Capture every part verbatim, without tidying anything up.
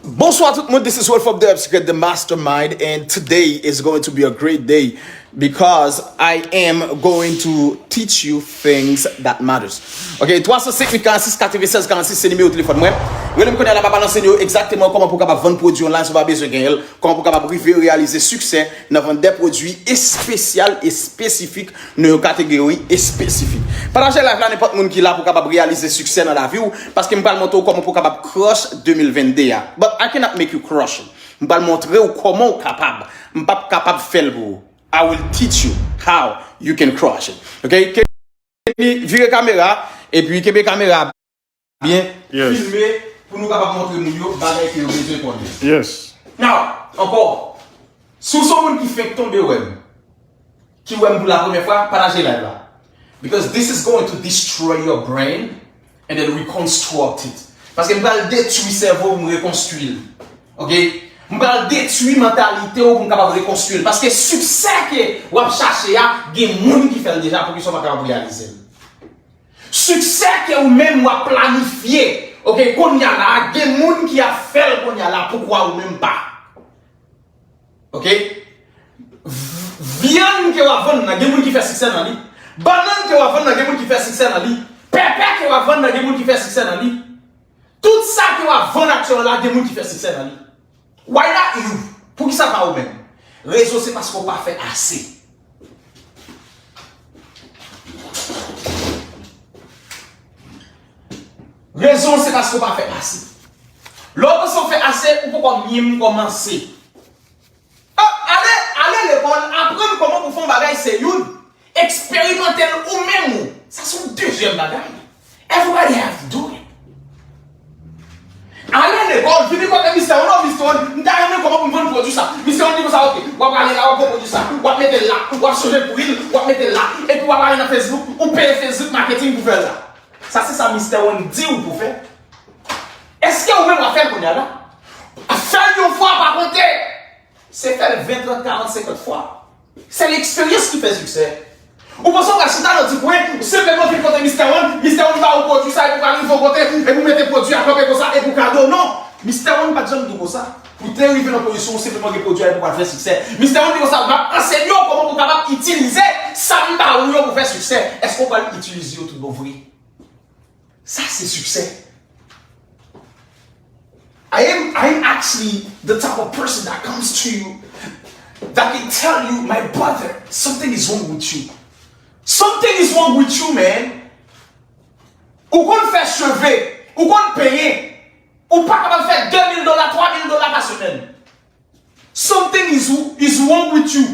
Bonsoir tout le monde, this is Wolf of the Upsecret, the mastermind, and today is going to be a great day because I am going to teach you things that matters. Ok, twa san senk mil karannsis katrevensèz karannsis se nimewo telefòn mwen. Rele m kounye a la, m ap al anseye w egzakteman kòman pou w kapab vann pwodui online si w pa bezwen genyen l, kòman pou w kapab rive reyalize siksè nan vann de pwodui espesyal, espesifik, nan yon kategori espesifik. Pataje live la nenpòt moun ki la pou kapab reyalize siksè nan lavi w, paske m pral montre w kòman pou kapab crush de mil vennde a. But I cannot make you crush it. M pral montre w kòman w kapab. M p ap kapab fè l pou ou. I will teach you how you can crush it. Ok? Kenny, vire kamera, epi kenbe kamera byen, yes, filme pou nou kapab montre moun yo bagay ke yo bezwen konnen. Yes. Now, ankò, si w se yon moun ki fenk tonbe wè m, ki wè m pou la premyè fwa, pataje live la. Because this is going to destroy your brain and then reconstruct it. Paske m pral detwi sèvo w, m rekonstwi l. Ok? M pral detwi mantalite w pou m kapab rekonstwi l. Paske siksè ke w ap chache a, gen moun ki fè l deja, poukisa w pa kapab reyalize l? Siksè ke ou menm w ap planifye, ok, kounye a la, gen moun ki ap fè l kounye a la, poukwa ou menm pa? Ok? V- Vyann ke w ap vann nan, gen moun ki fè siksè nan li. Bannann ke w ap vann nan, gen moun ki fè siksè nan li. Pèpè ke w ap vann nan, gen moun ki fè siksè nan li. Tout sa ke w ap vann aktyèlman la, gen moun ki fè siksè nan li. Why not you? Poukisa pa ou menm? Rezon se paske w pa fè ase. Rezon se paske w pa fè ase. Lè w panse w fè ase, ou poko menm kòmanse. Ah, ale, ale lekòl, aprann kòman pou fè yon bagay se youn. Eksperimante l ou menm ou. Sa se yon dezyèm bagay. Everybody have to do it. Ale lekòl, vini kote Mister One, non, Mister One, m ta renmen kòman pou m vann pwodui sa. Mister One di konsa, ok, w ap ale la, w ap pran pwodui sa, w ap mete l la, w ap chanje pri l, w ap mete l la, epi w ap ale nan Facebook, ou peye Facebook Marketing pou fè l la. Sa se sa Mister One di w pou fè. Èske ou menm w ap fè l kounye a la? Fè l yon fwa pa konte. Se fè l ven, trant, karant, senkant fwa. Se leksperyans ki fè siksè. Ou panse w pral chita nan ti kwen, ou senpleman vin kote Mister One, Mister One ba ou pwodui sa, epi w pral rive yon kote, epi w mete pwodui a kanpe konsa, epi w kado. Non! Mister One pa t janm di w konsa. Pou w te rive nan pozisyon, ou senpleman gen pwodui a, epi w pral fè siksè. Mister One di konsa, m ap ansenye w kòman pou w kapab itilize sa m ba ou yo pou fè siksè. Èske w pral itilize yo tout bon vre? Sa se siksè. I am, I am actually the type of person that comes to you that can tell you, my brother, something is wrong with you. Something is wrong with you, man. Ou konn fè cheve, ou konn penyen, ou pa kapab fè de mil dola, twa mil dola pa semèn. Something is, is wrong with you.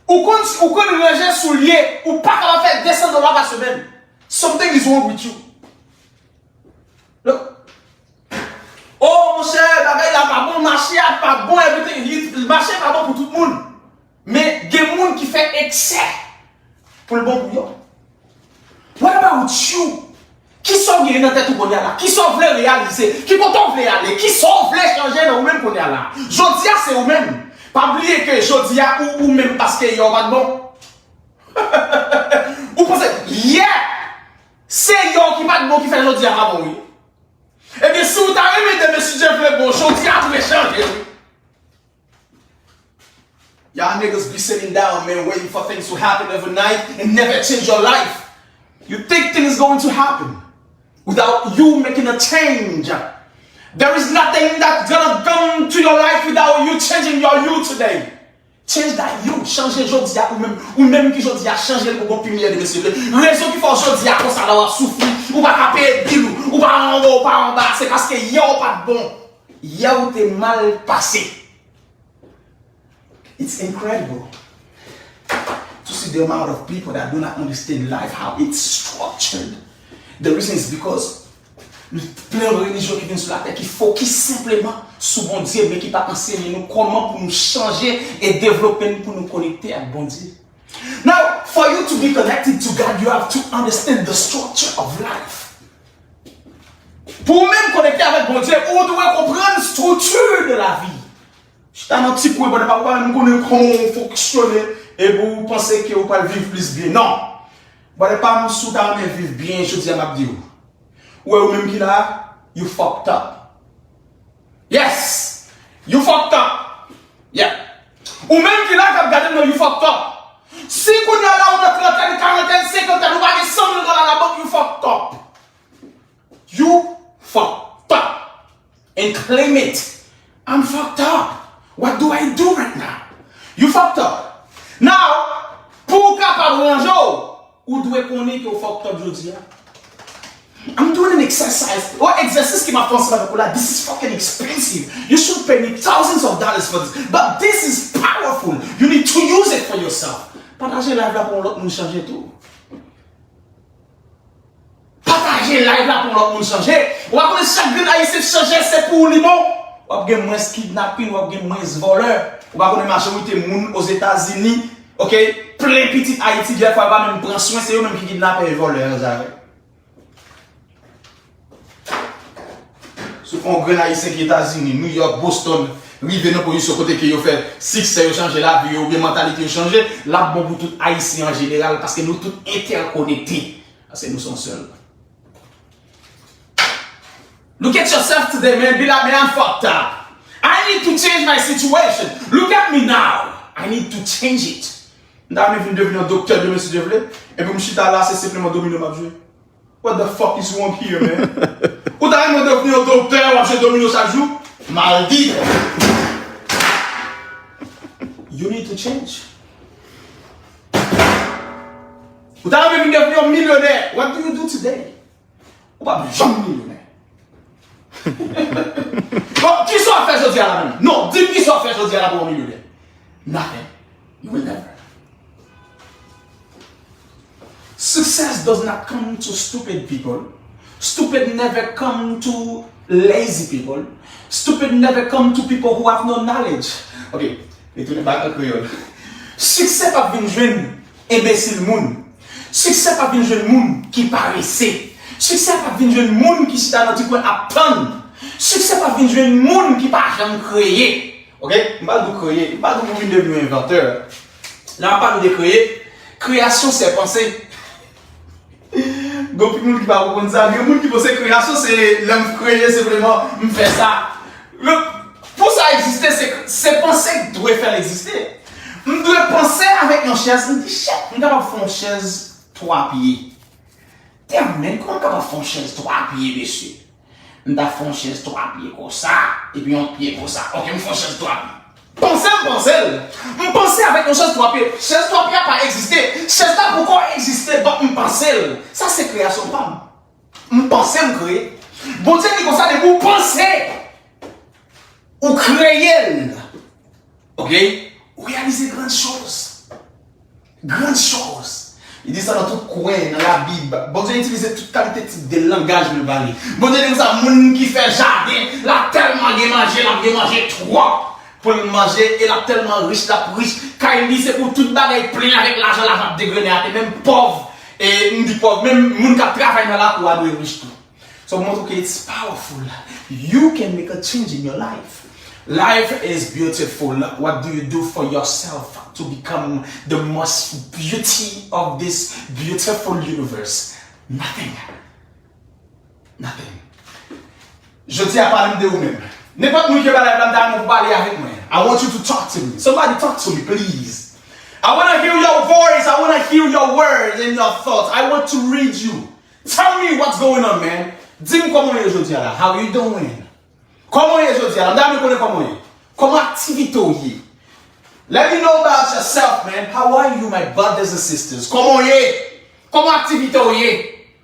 Ou konn, ou konn ranje soulye, ou pa kapab fè de san dola pa semèn. Something is wrong with you. Look. Oh, monchè, bagay la pa bon, mache a pa bon, everything, mache pa bon pou tout moun. Men gen moun ki fè eksè pou l bon pou yo. What about you? Kisa w gen nan tèt ou kounye a la? Kisa w vle reyalize? Ki kote w vle ale? Kisa w vle chanje nan ou menm kounye a la? Jodi a se ou menm. Pa bliye ke jodi a ou ou menm paske yè w pa t bon. Ou panse yè se yè w ki pa t bon ki fè jodi a pa bon wi. Ebyen si w ta renmen demen si Dye vle bon jodi a dwe chanje wi. Y'all niggas be sitting down, man, waiting for things to happen overnight and never change your life. You think things going to happen without you making a change. There is nothing that's gonna come to your life without you changing your you today. Change that you. Chanje jodi a ou menm. Ou menm ki jodi a chanje l pou gon pi meyè demen si Dye vle. Rezon ki fè w jodi a konsa la w ap soufri. Ou pa ka peye bil ou. Ou pa anwo, ou pa anba. Se paske yè w pa t bon. Yè w te mal pase. It's incredible to see the amount of people that do not understand life, how it's structured. The reason is because plen relijyon ki vin sou latè ki fokis senpleman sou Bondye, men ki pa ansenye nou kòman pou nou chanje e devlope n pou nou konekte ak Bondye. Now, for you to be connected to God, you have to understand the structure of life. Pou w menm konekte avèk Bondye, ou dwe konprann estrikti de lavi. Chita nan ti kwen pandan pa ou pa menm konnen kòman w fonksyone epi w panse ke w pral viv plis byen. Non! Brother pa m, si w ta renmen viv byen, jodi a m ap di w. Ou wè ou menm ki la a, You fucked up. Yes! You fucked up. Yeah. Ou menm ki la k ap gade m nan, you fucked up. Si kounye a la ou nan trantèn, karantèn, senkantèn, ou pa gen san mil dola nan bank, you fucked up. You fucked up. And claim it. I'm fucked up. What do I do right now? You fucked up. Now, pou w kapab ranje w, ou dwe konnen ke w fucked up jodi a. I'm doing an exercise. Ou egzèsis ke m ap fè ansanm avèk ou la, this is fucking expensive. You should pay me thousands of dollars for this. But this is powerful. You need to use it for yourself. Pataje live la pou yon lòt moun chanje tou. Pataje live la pou yon lòt moun chanje. Ou pa konnen chak grenn Ayisyen chanje, se pou ou li bon. W ap gen mwens kidnapin, w ap gen mwens vòlè. Ou pa konnen majorite moun Ozetazini, ok, plen pitit Ayiti, dèfwa yo pa menm pran swen, se yo menm ki kidnapè e vòlè yo, sa vre. Si w fè yon grenn Ayisyen ki Etazini, New York, Boston, rive nan pozisyon kote ke yo fè siksè, yo chanje lavi yo, oubyen mantalite yo chanje, l ap bon pou tout Ayisyen an jeneral, paske nou tout entèkonekte. Paske nou se yon sèl. Look at yourself today, man. Be like, man, I'm fucked up. I need to change my situation. Look at me now. I need to change it. M ta renmen vin devni yon doktè demen si Dye vle. Epi m chita la, se senpleman domino m ap jwe. What the fuck is wrong here, man? Ou ta renmen devni yon doktè, w ap jwe domino chak jou? Maldi! You need to change. Ou ta renmen vin devni yon milyonè? What do you do today? Ou p ap janm milyonè. Bon, kisa w ap fè jodi a la menm? Non, di m kisa w ap fè jodi a la pou w milyonè. Nothing. You will never. Success does not come to stupid people. Stupid never come to lazy people. Stupid never come to people who have no knowledge. Ok, retounen bak an kreyòl. Siksè p ap vin jwenn enbesil moun. Siksè p ap vin jwenn moun ki parese. Siksè p ap vin jwenn moun ki chita nan ti kwen ap tann. Siksè p ap vin jwenn moun ki pa janm kreye. Ok? M pa di w kreye, m pa di w pou vin devni yon envantè. Lè m ap pale de kreye, kreyasyon se panse. Gen anpil moun ki pa konprann sa. Gen moun ki panse kreyasyon se lè m kreye, senpleman, m fè sa. Look, pou sa egziste, se, se panse k dwe fè l egziste. M dwe panse avèk yon chèz, m di, shit, m kapab fè yon chèz twa pye. Damn, man, kòman m kapab fè yon chèz twa pye, mesye? M ta fè yon chèz twa pye konsa, epi yon pye konsa. Ok, m fè yon chèz twa pye. Panse, m panse l. M panse avèk yon chèz twa pye. Chèz twa pye a pa egziste. Chèz la poko egziste, but m panse l. Sa se kreyasyon pa m. M panse m kreye. Bondye di konsa, depi w panse, ou kreye l. Ok? Ou reyalize grann choz. Grann choz. Li di sa nan tout kwen, nan Labib. Bondye itilize tout kalite tip de langaj pou l pale. Bondye di konsa, moun ki fè jaden, l ap tèlman gen manje, l ap gen manje twòp pou l manje, e l ap tèlman rich, l ap rich. Kay li, se pou tout bagay plen avèk lajan, lajan ap degrennen atè. Menm pòv, e m di pòv, menm moun k ap travay nan lakou a dwe rich tou. So, montre ke it's powerful. You can make a change in your life. Life is beautiful. What do you do for yourself to become the most beauty of this beautiful universe? Nothing. Nothing. Jodi a, pale m de ou menm. Nenpòt moun ki pa la, la, la, pou pale avèk mwen. I want you to talk to me. Somebody talk to me, please. I want to hear your voice. I want to hear your words and your thoughts. I want to read you. Tell me what's going on, man. Di m kòman w ye jodi a la. How you doing? Kòman w ye jodi a la? M ta renmen konnen kòman w ye. Kòman aktivite w ye? Let me know about yourself, man. How are you, my brothers and sisters? Kòman w ye? Kòman aktivite w ye?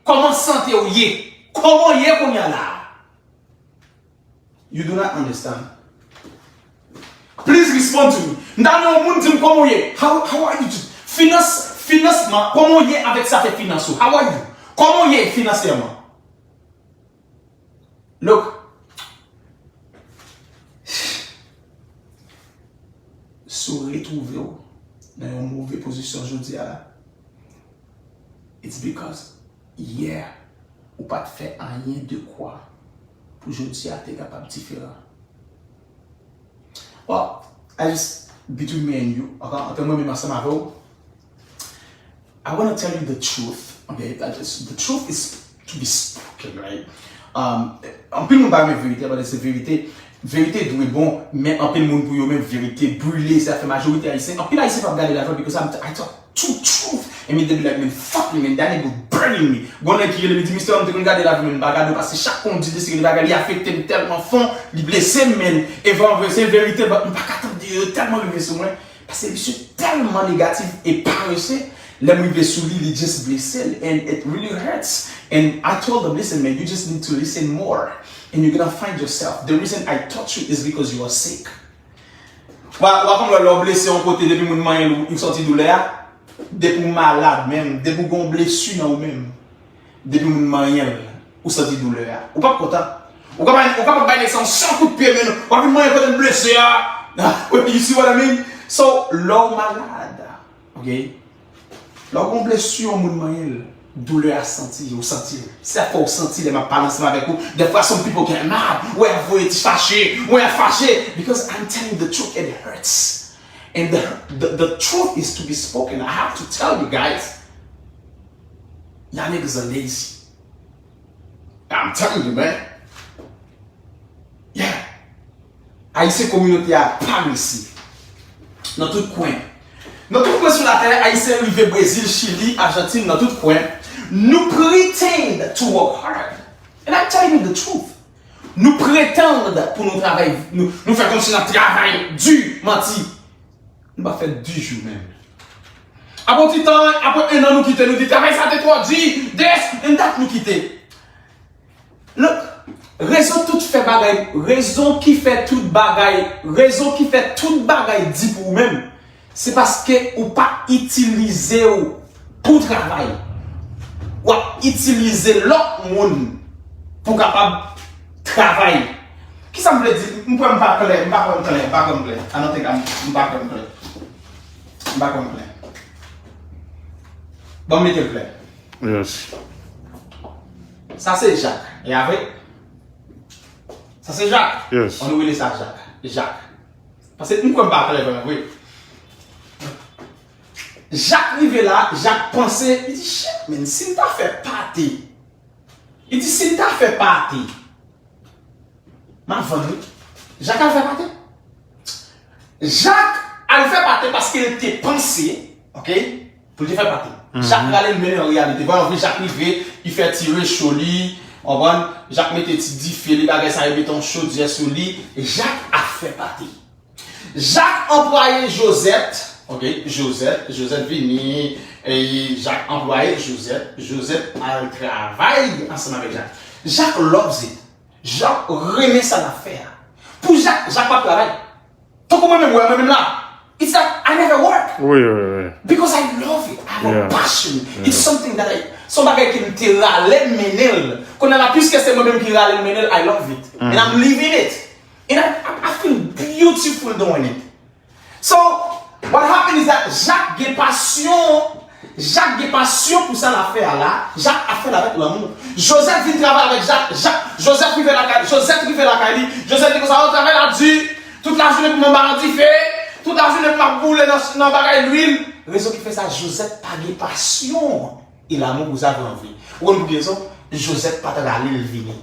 Kòman sante w ye? Kòman w ye kounye a la? You do not understand. Please respond to me. M ta renmen yon moun di m kòman w ye. How, how are you today? Finans, finansman, kòman w ye avèk zafè finans ou? How are you? Kòman w ye finansèman? Look. Si w retwouve w nan yon move pozisyon jodi a la, it's because yè ou pa t fè anyen de kwa pou jodi a te kapab diferan. Well, I just, between me and you, ok, ant mwen menm ansanm avè w, I want to tell you the truth, okay? That is, the truth is to be spoken, right? Um, anpil moun pa renmen verite, pandan se verite, verite dwe bon, men anpil moun pou yo menm verite brile, sa fè majorite ayisyen, anpil ayisyen p ap gade lavi because I'm, I talk to truth and me they be like, man, fuck me, man, that nigga was burning me. Gon nèg ki rele m, li di, Mister, m te konn gade lavi, men m pa gade w, paske chak kon w di de seri de bagay, li afekte m tèlman fon, li blese m, men e vre, vre, se verite, but m pa ka tande yo, yo tèlman rive sou mwen. Paske misye tèlman negatif e parese, lè m rive sou li, li just blese l, and it really hurts. And I told them, listen, man, you just need to listen more, and you're gonna find yourself. The reason I touch you is because you are sick. Wa, wa konn wè lè w blese yon kote, depi moun manyen l, ou, ou santi doulè a. Depi w malad menm, depi w gen yon blesi nan ou menm, depi moun manyen l, ou santi doulè a. Ou p ap kontan. Ou kapab, ou kapab bay nèg sa yon san kout pye, men w ap vin manyen kote l blese a. You see what I mean? So, lè w malad, ok? Lè w gen yon blesi, yon moun manyen l, doulè a santi, ou santi l. Se sa k fè w santi lè m ap pale ansanm avèk ou. Dèfwa, some people get mad. Wè, ap voye ti fache. Wè, ap fache. Because I'm telling the truth, it hurts. And the, the, the truth is to be spoken. I have to tell you guys. Y'all niggas are lazy. I'm telling you, man. Yeah. Ayisyen, kominote a parese. Nan tout kwen. Nan tout kwen sou latè, Ayisyen rive Brezil, Chili, Ajantin, nan tout kwen. Nou pretend to work hard. And I'm telling you the truth. Nou pretann pou nou travay, nou, nou fè kòmsi n ap travay di, manti. Nou pa fè di jou menm. Apre yon ti tan, apre en an, nou kite, nou di, travay sa te twò di, this and that, nou kite. Look, rezon tout fè bagay, rezon ki fè tout bagay, rezon ki fè tout bagay di pou ou menm, se paske ou pa itilize w pou travay. W ap itilize lòt moun pou kapab travay. Kisa m vle di? M kwè m pa klè, m pa kwè m klè, m pa kwè m klè. I don't think I'm, m pa kwè m klè. M pa kwè m klè. Ban m mete l klè. Yes. Sa se Jak, e a vre? Sa se Jak. Yes. Ann nou rele sa Jak. Jak. Paske m kwè m pa klè vre, vre. Jak rive la, Jak panse, li di, shit, man, si m ta fè pate. Li di, si m ta fè pate, m a vann, wi. Jak al fè pate. Jak al fè pate paske l te panse, ok, pou l te fè pate. Jak rale l mennen an reyalite. Bon, anvi Jak rive, li fè ti recho li, w konprann? Jak mete ti dife li, bagay sa, li mete yon chodyè sou li. Jak ap fè pate. Jak anplwaye Josette, ok, Josette, Josette vini, e Jak anplwaye Josette, Josette al travay ansanm avèk Jak. Jak loves it. Jak renmen sa l ap fè a. Pou Jak, Jak p ap travay. Tankou mwen menm, wè, mwen menm la. It's like I never work. Wi, wi, wi. Because I love it. I have a passion. It's something that I, se yon bagay ke m te rale m mennen l. Kounye a la, piske se mwen menm ki rale m mennen l, I love it. And I'm living it. And I, I, I feel beautiful doing it. So, what happened is that Jak gen pasyon, Jak gen pasyon pou sa l ap fè a la, Jak ap fè l avèk lanmou. Josette vin travay avèk Jak, Jak, Josette rive lakay, Josette rive lakay li, Josette di konsa, o, travay la di, tout lajounen pou m anba nan dife, tout lajounen pou m ap boule nan, nan bagay lwil. Rezon ki fè sa, Josette pa gen pasyon e lanmou pou sa ke l anvi. Ou konn pou ki rezon? Josette pa t rale l vini.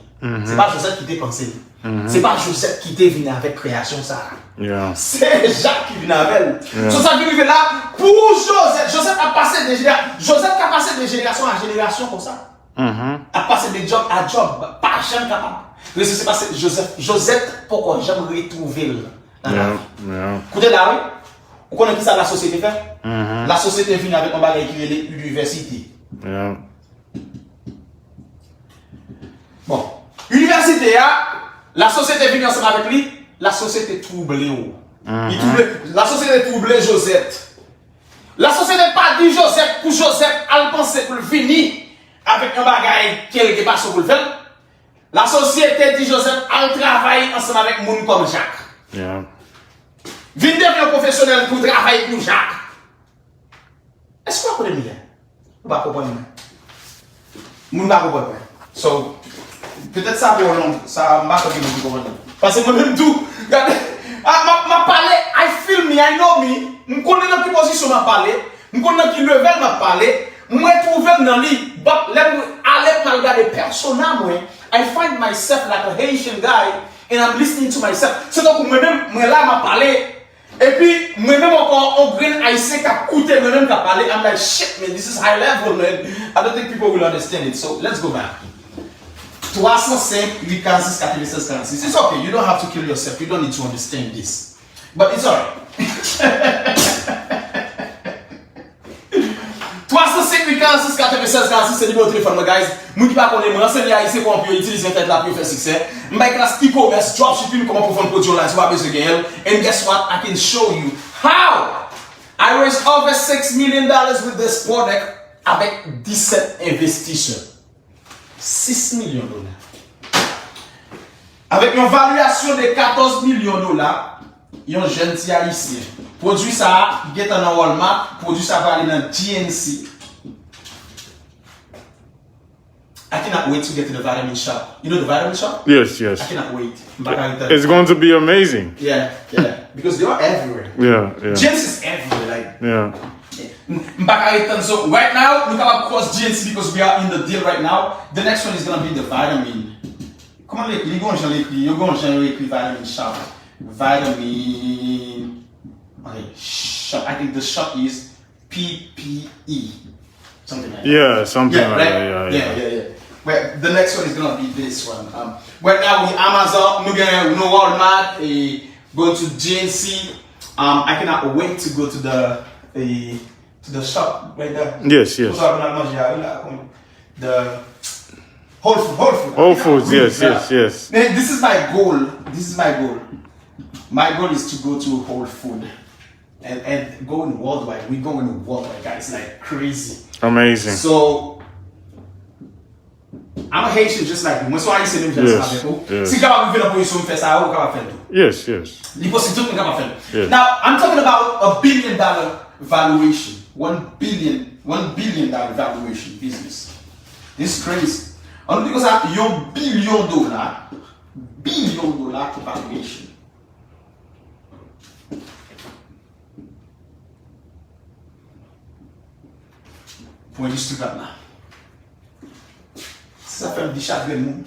Se pa Josette ki te panse l. Se pa Josette ki te vini avèk kreyasyon sa a. Se Jak ki vini avè l. So sa ki rive la, pou Josette, Josette ap pase de jenera-, Josette ka pase de jenerasyon a jenerasyon konsa. Ap pase de djòb a djòb, pa janm kapab. Rezon se paske Josette, Josette poko janm retwouve l nan lavi. Koute la, wi. Ou konnen kisa lasosyete fè? Lasosyete vini avèk yon bagay ki rele inivèsite. Bon, inivèsite a, lasosyete vini ansanm avèk li, lasosyete twouble w. Li twouble, lasosyete twouble Josette. Lasosyete pa di Josette pou Josette al panse pou l vini avèk yon bagay ke l gen pasyon pou l fè l. Lasosyete di Josette al travay ansanm avèk moun kòm Jak. Vin devni yon pwofesyonèl pou travay pou Jak. Èske w ap konnen m ye? Ou pa konprann mwen. Moun pa konprann mwen. So, petèt sa twò long, sa, m pa kwè gen moun ki konprann mwen. Paske mwen menm tou, gade, a, m ap, m ap pale, I feel me, I know me. M konnen nan ki pozisyon m ap pale, m konnen nan ki level m ap pale, m retwouve m nan li. But lè m ale m al gade pèsona mwen, I find myself like a Haitian guy and I'm listening to myself. Se tankou mwen menm, mwen la, m ap pale. Epi, mwen menm ankò, on grenn Ayisyen k ap koute mwen menm k ap pale. I'm like, "Shit, man, this is high level, man." I don't think people will understand it. So, let's go back. Twa san senk, uit karannsis, katrevennsèz karannsis. It's okay. You don't have to kill yourself. You don't need to understand this. But it's alright. Twa san senk, uit karannsis, katrevennsèz karannsis, se nimewo telefòn mwen, guys. Moun ki pa konnen mwen, se li Ayisyen kòwonpi yo itilize entènèt la pou yo fè siksè. M bay klas e-commerce, dropshipping, kòman pou vann pwodui online si w pa bezwen genyen l. And guess what? I can show you how I raised over six million dollars with this product avèk disèt investisseurs. Sis milyon dola. Avèk yon valyasyon de katòz milyon dola, yon jèn ti Ayisyen. Pwodui sa a gentan nan Walmart, pwodui sa a prale nan G N C. I cannot wait to get to the vitamin shop. You know the vitamin shop? Yes, yes. I cannot wait. M pa ka ret tann. It's going to be amazing. Yeah, yeah. Because they are everywhere. Yeah, yeah. G N C is everywhere. Like, yeah. M pa ka ret tann. So, right now, nou kapab cross G N C because we are in the deal right now. The next one is gonna be the vitamin. Kòman li ekri? Li gon jan li ekri. Yo gon jan yo ekri vitamin shop. Vitamin. Okay, shop. I think the shop is P P E. Something like that. Yeah, something yeah, like right? that. Yeah, yeah, yeah, yeah. yeah. But the next one is gonna be this one. Um, right now, we Amazon, nou gen nou Walmart, eh, going to G N C. Um, I cannot wait to go to the eh, to the shop right there. Yes, yes. Kote nou al manje a, wi la, kon the Whole Food, Whole Food. Whole Foods, yes, yes, yes. Man, this is my goal. This is my goal. My goal is to go to Whole Food. And, and going worldwide, we going worldwide, guys, like crazy. Amazing. So, I'm a Haitian just like you. Mwen se yon Ayisyen menm jan ansanm avèk ou. Si m kapab rive nan pozisyon m fè sa, ou kapab fè l tou. Yes, yes. Li posib, tout moun kapab fè l. Now, I'm talking about a billion dollar valuation. One billion, one billion dollar valuation business. This is crazy. An nou di konsa, yon bilyon dola, bilyon dola valuation. Pou endistri plat la. Se sa fè m di chak grenn moun.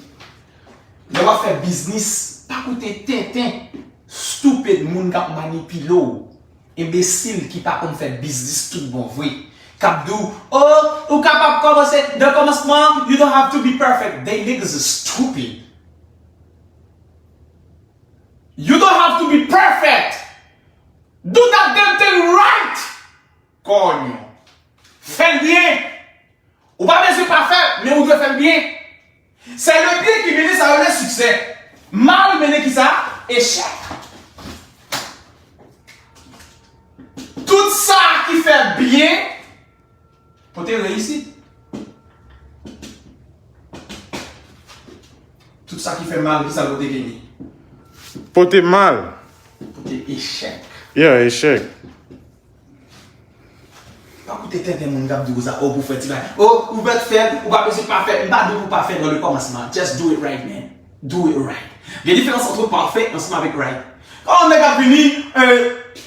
Lè w ap fè biznis, pa koute tenten, stupid moun k ap manipile w, enbesil ki pa konn fè biznis tout bon vre, k ap di w, oh, ou kapab kòmanse nan kòmansman, you don't have to be perfect. They niggas is stupid. You don't have to be perfect. Do that damn thing right. Konyo. Fè l byen. Ou pa bezwen pafè, men ou dwe fè l byen. C'est le bien qui mène sa yo le succès. Mal mennen ki sa? Echèk. Tout sa ki fè byen pote reyisit. Tout sa ki fè mal, ki sa l pote Kenny? Pote mal. Pote echèk. Yeah, echèk. Pa koute tenten moun k ap di w sa, oh, pou fè ti bagay. Oh, ou mèt fè l, ou pa bezwen pa fè l. M pa di w pou pa fè l nan le kòmansman. Just do it right, man. Do it right. Gen diferans ant pafè ansanm avèk right. Kan yon nèg ap vini, eh,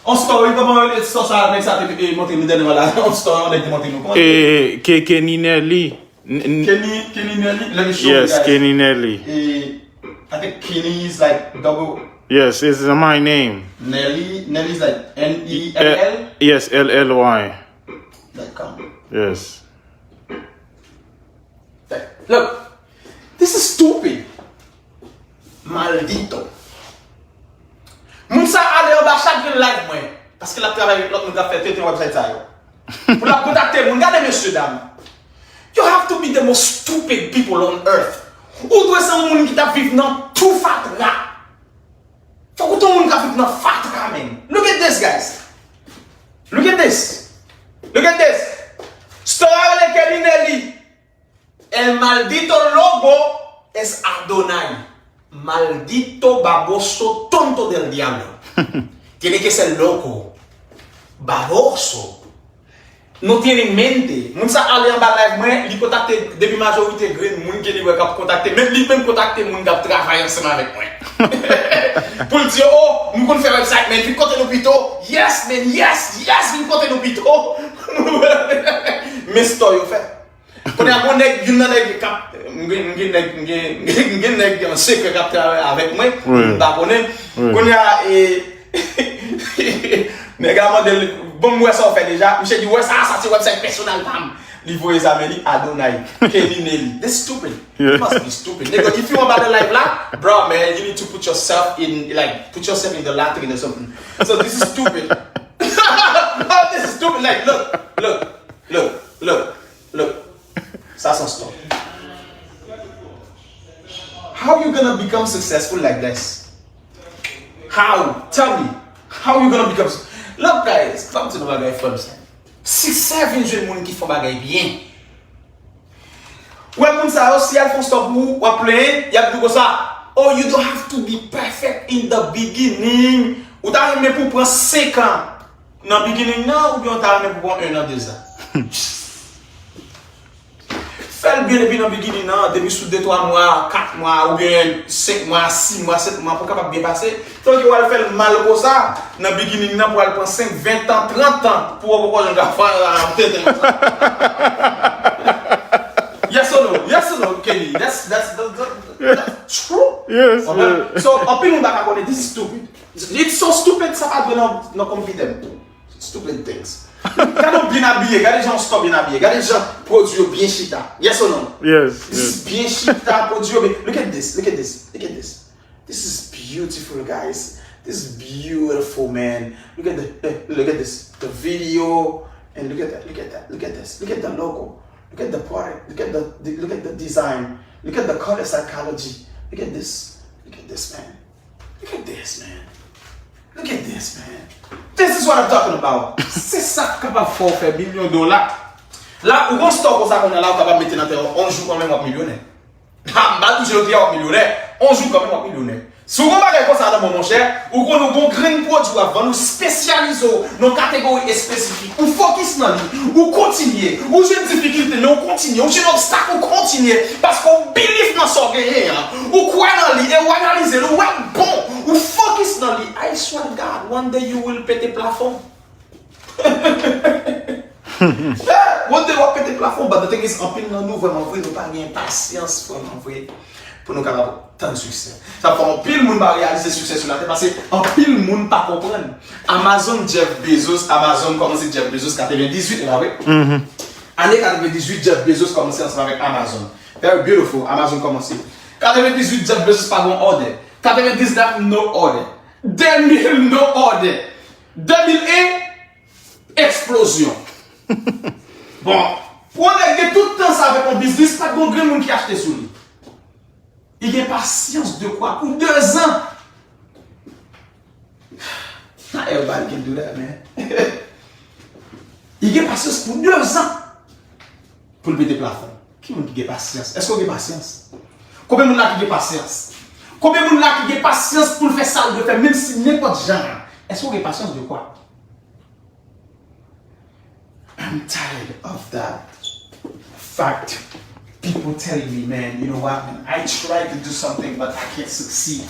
on story, kòman rele store sa, nèg sa te montre nou dènyèman la, on story, yon nèg te montre nou. Kòman? Eh, Kenny Nelly. N- n- Kenny, Kenny Nelly. Let me show you guys. Yes, Kenny Nelly. Eh, I think Kenny is like double. Yes, it's my name. Nelly, Nelly is like N E L L. Yes, L L Y. Dot com. Yes. Look, this is stupid. Maldito. Moun sa ale anba chak grenn live mwen. Paske l ap travay avèk lòt moun k ap fè tenten website sa yo. Pou l ap kontakte moun. Gade mesye dam. You have to be the most stupid people on earth. Ou dwe se yon moun ki t ap viv nan tou fatra. Fòk ou te yon moun k ap viv nan fatra, man. Look at this, guys. Look at this. Look at this. Store a rele Kenny Nelly. El maldito loco es Adonai. Maldito baboso tonto del diablo. Tiene que ser loco. Baboso. No tiene mente. Moun sa ale anba live mwen, li kontakte depi majorite grenn moun ke li wè k ap kontakte. Menm li menm kontakte moun k ap travay ansanm avèk mwen. Pou l di yo, oh, nou konn fè website, man, vin kote nou pito. Yes, man, yes, yes, vin kote nou pito. Men store yo fè. Kounye a, gon nèg, youn nan nèg k ap, m gen, m gen nèg, m gen, m gen nèg an sekrè k ap travay avèk mwen, m pa konnen. Kounye a, e, nèg la mande l, bon, m wè sa w fè deja. Misye di, wè sa, sa se website pèsonèl pa m. Li voye sa, men li, Adonai, Kenny Nelly. They stupid. You must be stupid. Nigga, if you want about the life la, bro, man, you need to put yourself in, like, put yourself in the latrine or something. So this is stupid. Bro, this is stupid. Like, look, look, look, look, look. Sa se yon stop. How you gonna become successful like this? How? Tell me. How you gonna become su- Look, guys, fòm ti nou bagay fòm sa. Siksè vin jwenn moun ki fè bagay byen. Wè moun sa yo, si y al fè yon stop pou ou, w ap plenyen, y ap di w konsa, oh, you don't have to be perfect in the beginning. Ou ta renmen pou w pran senk an nan beginning nan, oubyen w ta renmen pou w pran en an, de zan? Fè l byen depi nan beginning nan, depi sou de twa mwa, kat mwa, oubyen senk mwa, sis mwa, sèt mwa, pou w kapab byen pase. Tanke w al fè l mal konsa, nan beginning nan, pou w al pran senk, ven tan, trant an, pou w poko janm ka fè yon tenten konsa. Yes or no? Yes or no, Kenny? That's, that's, that's, that's true. Yes, yes. So, anpil moun pa ka konnen, this is stupid. It's so stupid, sa pa dwe nan, nan konpitè m. Stupid things. Gade w byen abiye, gade jan w stop byen abiye, gade jan pwodui yo byen chita. Yes or no? Yes, yes. Byen chita, pwodui yo byen. Look at this, look at this, look at this. This is beautiful, guys. This is beautiful, man. Look at the, the look at this, the video, and look at that, look at that, look at this, look at the logo, look at the product, look at the, the look at the design, look at the color psychology. Look at this, look at this, man. Look at this, man. Look at this, man. This is what I'm talking about. Se sa k kapab fè w fè milyon dola. La, ou gon stòk konsa kounye a la, ou kapab mete nan tè yon jou kanmenm w ap milyonè. Ha, m pa di w jodi a w ap milyonè. Yon jou kanmenm w ap milyonè. Si w gon bagay konsa nan men w, monchè, ou konn ou gon grenn pwodui w ap vann, ou spesyalize w nan yon kategori espesifik. Ou fokis nan li, ou kontinye, ou jwenn difikilte, men ou kontinye, ou jwenn obstak, ou kontinye, paske ou believe nan sa w genyen an, ou kwè nan li, e ou analize l, ou wè l bon, ou fokis nan li. I swear to God, one day you will pete plafon. Yeah, one day w ap pete plafon, but the thing is, anpil nan nou, vrèman vre, nou pa gen pasyans, vrèman vre, pou nou kapab tann siksè. Sa fè anpil moun pa reyalize siksè sou latè, paske anpil moun pa konprann. Amazon, Jeff Bezos, Amazon kòmanse Jeff Bezos katrevendizuit, e pa vre? Ane katrevendizuit, Jeff Bezos kòmanse ansanm avèk Amazon. Very beautiful, Amazon kòmanse. Katrevendizuit, Jeff Bezos pa gon òdè. Katrevendiznèf, no òdè. Demil, no òdè. Demil en, eksplozyon. Bon, pou yon nèg gen tout tan sa avèk yon biznis, pa t gon grenn moun ki achte sou li. Li gen pasyans de kwa pou de zan. Not everybody can do that, man. Li gen pasyans pou de zan pou l pete plafon. Ki moun ki gen pasyans? Èske w gen pasyans? Konbyen moun la ki gen pasyans? Konbyen moun la ki gen pasyans pou l fè sa l dwe fè, menm si nenpòt jan? Èske w gen pasyans de kwa? I'm tired of that fact. People telling me, man, you know what, man, I try to do something, but I can't succeed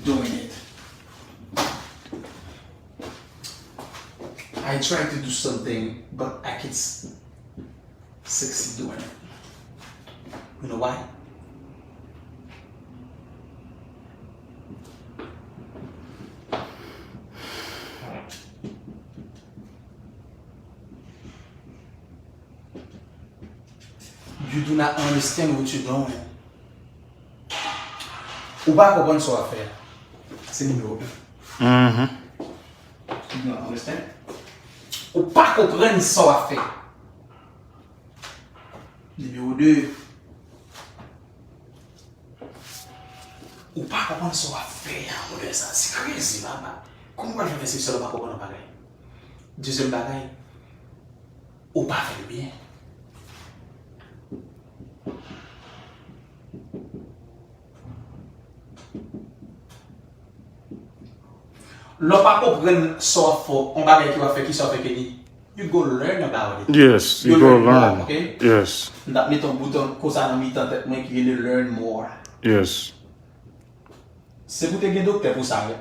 doing it. I try to do something, but I can't s- succeed doing it. You know why? You do not understand what you're doing. Ou pa konprann sa w ap fè a. Se nimewo en. You don't understand? Ou pa konprann sa w ap fè. Nimewo de. Ou pa konprann sa w ap fè a, brother, sa se crazy, papa. Kòman w pral fè fè se sèl ou pa konprann yon bagay? Dezyèm bagay, ou pa fè l byen. Lè w pa konprann sa w ap fè, yon bagay ke w ap fè, kisa w fè, Kenny? You go learn about it. Yes, you go learn. Okay? Yes. M t ap met yon bouton konsa nan mitan tèt mwen ki rele learn more. Yes. Se pou te gen doktè pou sa, wi.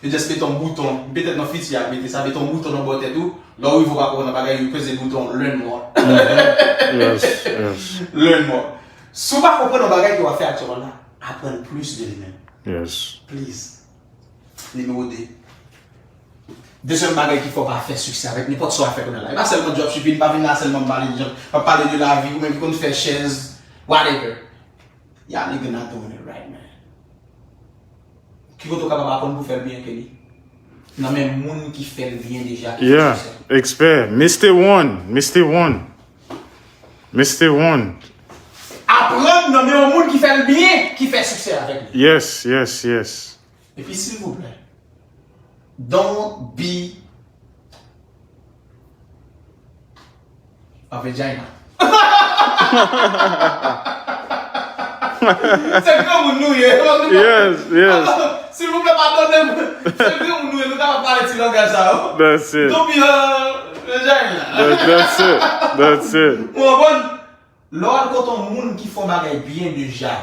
Yo just mete yon bouton, petèt nan fiti y ap mete sa, mete yon bouton nan bò tèt ou, lè w rive ou pa konprann yon bagay, yo peze bouton learn more. Yes, yes. Learn more. Si w pa konprann yon bagay ke w ap fè aktyèlman la, aprann plis de li menm. Yes. Please. Nimewo de. Dezyèm bagay ki fè w pa fè siksè avèk nenpòt sa w ap fè kounye a la. E pa sèlman dropshipping, pa vin la sèlman pale de, pa pale de lavi, ou menm ki konn fè chèz, whatever. Y'all nigga not doing it right, man. Ki kote w kapab aprann pou fè l byen ke li? Nan men moun ki fè l byen deja, ki fè Yeah, siksè. Expert. Mister One, Mister One. Mister One. Aprann nan men yon moun ki fè l byen, ki fè siksè avèk li. Yes, yes, yes. Epi silvouplè, don't be a vagina. Se granmoun nou ye. Yes, yes. Silvouplè, padone m. Se granmoun nou ye, nou kapab pale ti langaj sa yo. That's it. Don't be a vagina. That, that's it. That's it. Ou konprann? Lè w al kote yon moun ki fè yon bagay byen deja,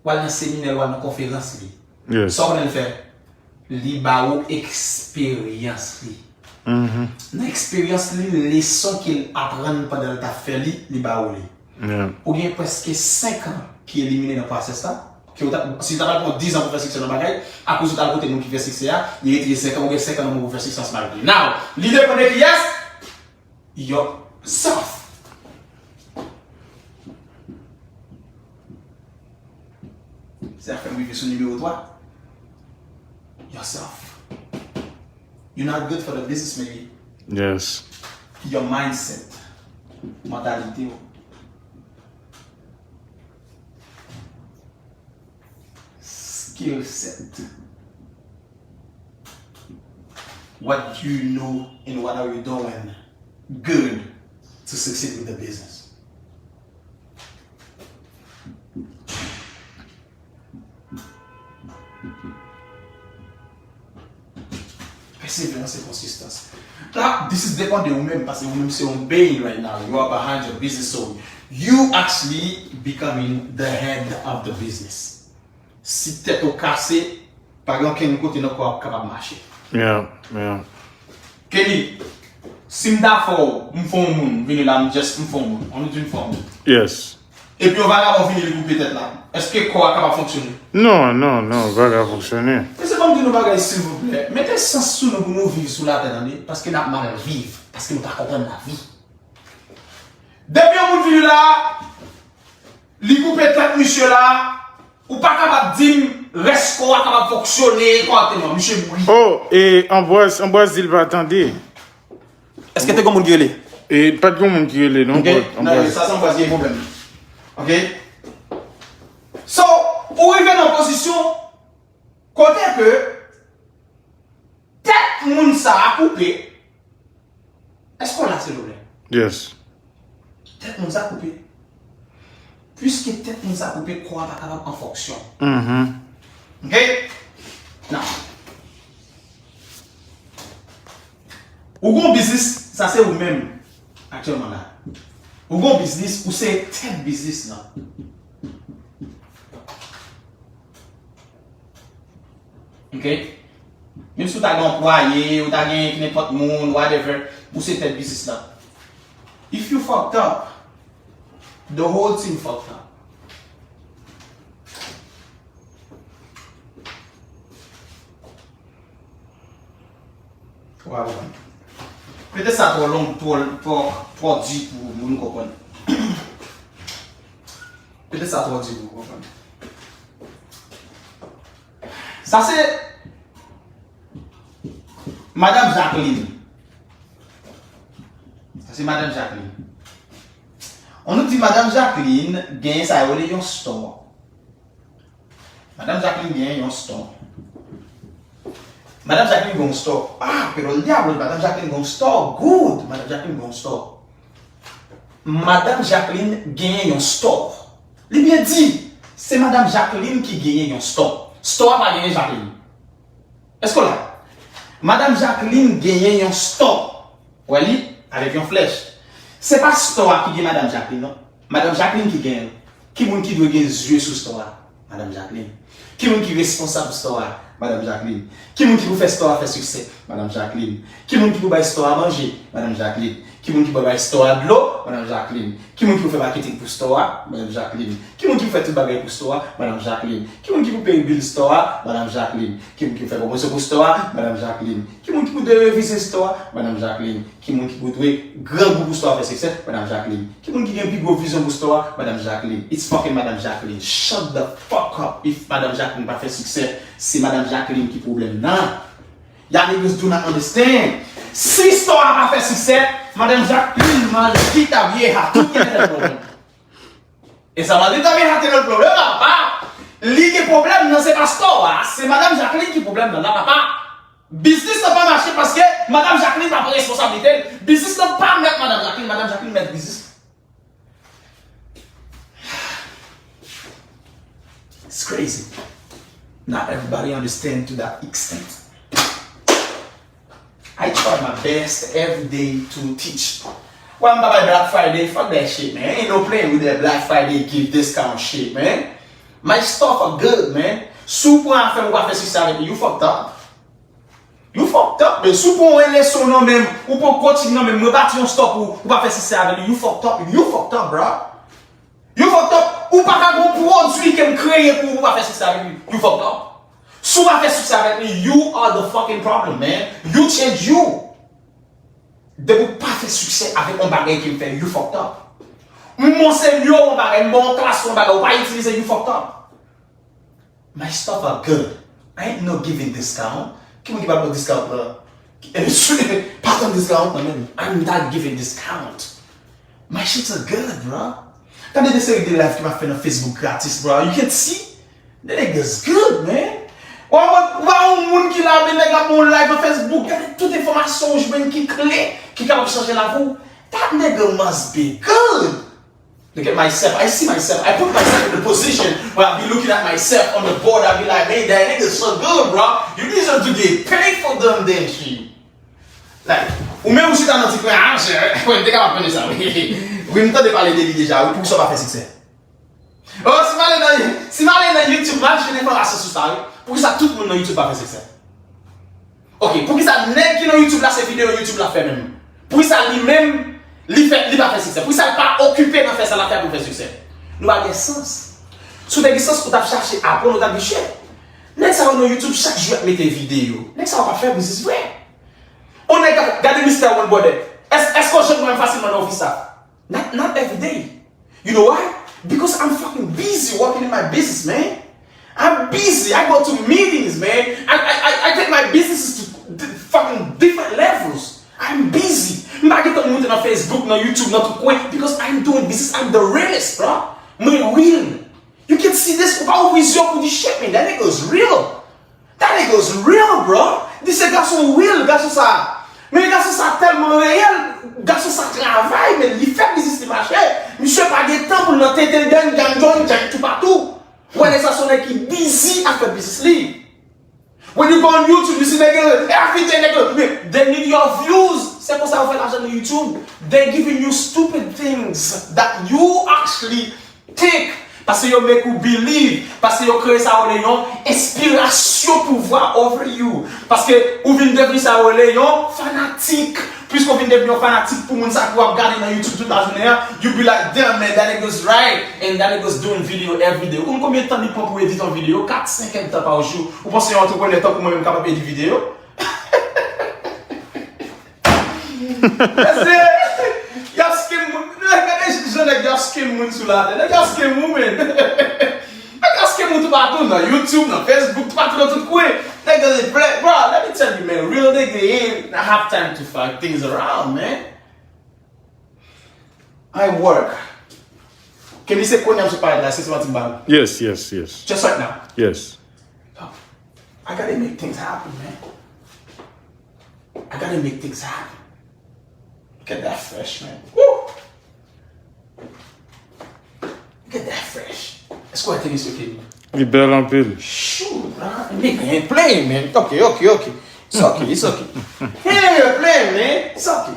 w al nan seminè l, w al nan konferans li. Yes. Sa w konnen l fè? Li ba ou eksperyans li. Mhm. Nan eksperyans li, leson ke l aprann pandan l t ap fè li, li ba ou li. Yeah. Ou gen prèske senk an ki elimine nan pwosès la. Ke ou ta, si w ta pral pran diz an pou fè siksè nan bagay, akoz ou t al kote moun ki fè siksè a, li retire senk an, ou gen senk an nan moun pou fè siksè ansanm avèk li. Now, li depann de kiyès? Yourself. Sa fè m rive sou nimewo twa. Yourself. You're not good for the business, maybe. Yes. Your mindset. Mantalite w. Skill set. What you know and what are you doing good to succeed with the business? Pèseverans e konsistans. La, this is depann de ou menm, paske ou menm se yon being right now. You are behind your business, so you actually becoming the head of the business. Si tèt ou kase, pa gen okenn kote nan kò w ap kapab mache. Yeah, yeah. Kenny, si m ta fè w, m fè yon moun, vini la, m just, m fè yon moun. On nou di m fè yon moun. Yes. Epi yon vagabon vini li koupe tèt la. Èske kò a kapab fonksyone? Non, non, non, pa ka fonksyone. Mesye, ban m di nou bagay silvouplè. Mete sans sou nou pou nou viv sou latè, tande, paske n ap mal viv, paske nou pa konprann lavi. Depi yon moun vini la, li koupe tèt misye la, ou pa kapab di m rès kò a kapab fonksyone kòrèkteman, misye mouri. Oh, e Ambroise, Ambroise di l pa tande. Èske te gen moun ki rele? E pa t gen moun ki rele, non, Ok, but nan Ambroise. Sa se Ambroise ki gen pwoblèm. Ok? So, ou rive nan pozisyon kote ke tèt moun sa a koupe. Èske w la, silvouplè? Yes. Tèt moun sa koupe. Piske tèt moun sa koupe, kò a pa kapab an fonksyon. Mhm. Ok? Now, ou gon biznis, sa se ou menm aktyèlman la. Ou gon biznis, ou se tèt biznis lan. Ok? Menm si w ta gen anplwaye, ou ta gen nenpòt moun, whatever, ou se tèt biznis lan. If you fucked up, the whole team fucked up. Ou pa konprann. Petèt sa twò long, twò, twò, twò di pou moun konprann. Petèt sa twò di pou moun konprann. Sa se Madanm Jacqueline. Sa se Madanm Jacqueline. On nou di Madanm Jacqueline genyen sa yo rele yon store. Madanm Jacqueline genyen yon store. Madanm Jacqueline gen yon store. Ah, pero el diablo, Madanm Jacqueline gen yon store. Good, Madanm Jacqueline gen yon store. Madanm Jacqueline genyen yon store. Li byen di, se Madanm Jacqueline ki genyen yon store. Store a pa genyen Jacqueline. Èske w la? Madanm Jacqueline genyen yon store. Wè li? Avèk yon flèch. Se pa store a ki gen Madanm Jacqueline, non. Madanm Jacqueline ki genyen l. Ki moun ki dwe gen zye sou store a? Madanm Jacqueline. Ki moun ki responsab store a? Madanm Jacqueline. Ki moun ki pou fè store a fè siksè? Madanm Jacqueline. Ki moun ki pou bay store a manje? Madanm Jacqueline. Ki moun ki pou bay store a dlo? Madanm Jacqueline. Ki moun ki pou fè marketing pou store a? Madanm Jacqueline. Ki moun ki pou fè tout bagay pou store a? Madanm Jacqueline. Ki moun ki pou peye bill store a? Madanm Jacqueline. Ki moun ki pou fè pwomosyon pou store a? Madanm Jacqueline. Ki moun ki pou dwe revize store a? Madanm Jacqueline. Ki moun ki pou dwe grangou pou store a fè siksè? Madanm Jacqueline. Ki moun ki gen pi gwo vizyon pou store a? Madanm Jacqueline. It's fucking Madanm Jacqueline. Shut the fuck up. If Madanm Jacqueline pa fè siksè, se Madanm Jacqueline ki pwoblèm nan. Y'all niggas do not understand. Si store a pa fè siksè, Madanm Jacqueline maldita vieja, tout gen tèt pwoblèm. Esa maldita vieja tiene el problema, papá. Li gen pwoblèm nan, se pa store a, se Madanm Jacqueline ki pwoblèm nan la, papá. Biznis nan pa mache paske Madanm Jacqueline pa pran responsablite l. Biznis nan pa mèt Madanm Jacqueline, Madanm Jacqueline mèt biznis. It's crazy. Not everybody understand to that extent. I try my best every day to teach. Why m pa bay Black Friday? Fuck that shit, man. Ain't no playing with that Black Friday gift discount shit, man. My stuff are good, man. Si w pran afè m, ou pa fè siksè avèk li, you fucked up. You fucked up, man. Si w pran yon leson nan men m, ou pran coaching nan men m, mwen bati yon store pou ou, ou pa fè siksè avèk li, you fucked up, you fucked up, bro. You fucked up. Ou pa ka gon pwodui ke m kreye pou ou, ou pa fè siksè avèk li. You fucked up. Si w pa fè siksè avèk li, you are the fucking problem, man. You change you. Depi w pa fè siksè avèk yon bagay ke m fè, you fucked up. M monsenye w yon bagay, m ba w yon klas yon bagay, ou pa itilize, you fucked up. My stuff are good. I ain't no giving discount. Ki moun ki pa ban discount la? Pa ban discount nan men. I'm not giving discount. My shits are good, bro. Gade de seri de live ki m ap fè nan Facebook gratis, bro. You can see. The nigga's good, man. Wa wè yon moun ki la, men nèg ap yon live nan Facebook. Gade tout enfòmasyon ou jwenn ki kle, ki kapab chanje lavi w. That nigga must be good. Look at myself. I see myself. I put myself in the position where I be looking at myself on the board. I be like, man, that nigga so good, bro. You deserve to get paid for done that shit. Like, ou menm ou chita nan ti kwen a, chè. Mwen te kapab tande sa, wi. Wi, m tande pale de li deja, wi, poukisa w pa fè siksè? Oh, si m ale nan, si m ale nan YouTube, m al jwenn enfòmasyon sou sa, wi. Poukisa tout moun nan YouTube pa fè siksè? Ok, poukisa nèg ki nan YouTube la, se videyo YouTube l ap fè menm? Poukisa li menm, li fè, li pa fè siksè? Poukisa l pa okipe nan fè sa l ap fè pou l fè siksè? Nou pa gen sans. Si w te gen sans, ou t ap chache aprann, ou t ap di, shit. Nèg sa yo nan YouTube chak jou y ap mete videyo. Nèg sa yo pa fè biznis vre. On nèg k ap gade Mister One Brother. Èske, èske w janm wè m fasilman nan ofis la? Not, not every day. You know why? Because I'm fucking busy working in my business, man. I'm busy. I go to meetings, man. I, I, I, I take my businesses to d- fucking different levels. I'm busy. M pa gentan moute nan Facebook, nan YouTube, nan tout kwen, because I'm doing business. I'm the realest, bro. Mwen real. You can see this. Ou pa ouvri zye w pou di, shit, man, that nigga is real. That nigga is real, bro. This a gason real, gason sa. Men gason sa tèlman reyèl, gason sa travay, men li fè biznis li mache. Misye pa gen tan pou l nan tenten, gang, gang, gang, gang, toupatou. Wè nèg sa se yon nèg ki busy ap fè biznis li. When you go on YouTube, you see nèg yo, everyday nèg yo, they need your views. Se konsa yo fè lajan nan YouTube. They giving you stupid things that you actually think. Paske yo make ou believe. Paske yo kreye sa yo rele yon enspirasyon pouvwa over you. Paske ou vin devni sa yo rele yon fanatik. Piske w vin devni yon fanatik pou moun sa ki w ap gade nan YouTube tout lajounen an, you be like, damn, man, that nigga's right, and that nigga's doing video every day. Ou konn konbyen tan li pran pou edit yon videyo? Kat, senk èdtan pa jou. Ou panse yon antreprenè tankou mwen menm kapab edit videyo? Mesye, y ap scam moun. Gade jan nèg y ap scam moun sou latè. Nèg y ap scam ou, man. Nèg ap scam ou toupatou, nan YouTube, nan Facebook, toupatou, nan tout kwen. Nèg yo plè. Bro, let me tell you, man, real nigga ain't have time to fuck things around, man. I work. Kenny, se kounye a m sot parèt la, se semantik bal. Yes, yes, yes. Just right now. Yes. I gotta make things happen, man. I gotta make things happen. Get that fresh, man. Woo! Get that fresh. Èske w wè tenis yo, Kenny? Li bèl anpil. Shoot, bro. Nigga ain't playing, man. Ok, ok, ok. It's ok, it's ok. He ain't even playing, man. It's ok.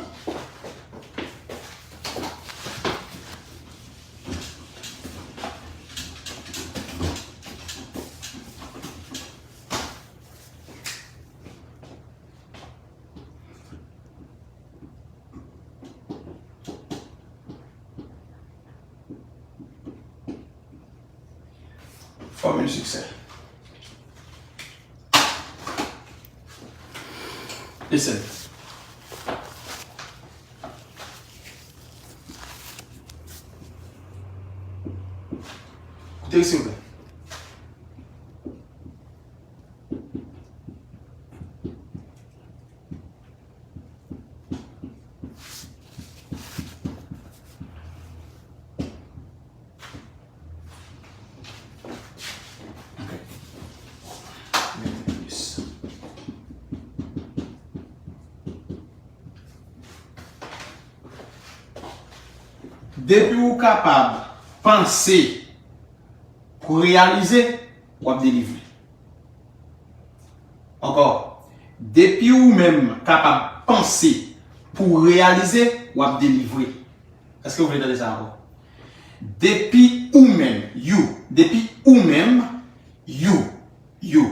Fòmil siksè. Listen. Koute silvouplè. Ok. Mete plis. Depi w kapab panse pou reyalize, w ap delivre. Ankò, depi ou menm kapab panse pou w reyalize, w ap delivre. Èske w vle tande sa ankò? Depi ou menm, you, depi ou menm, you, you,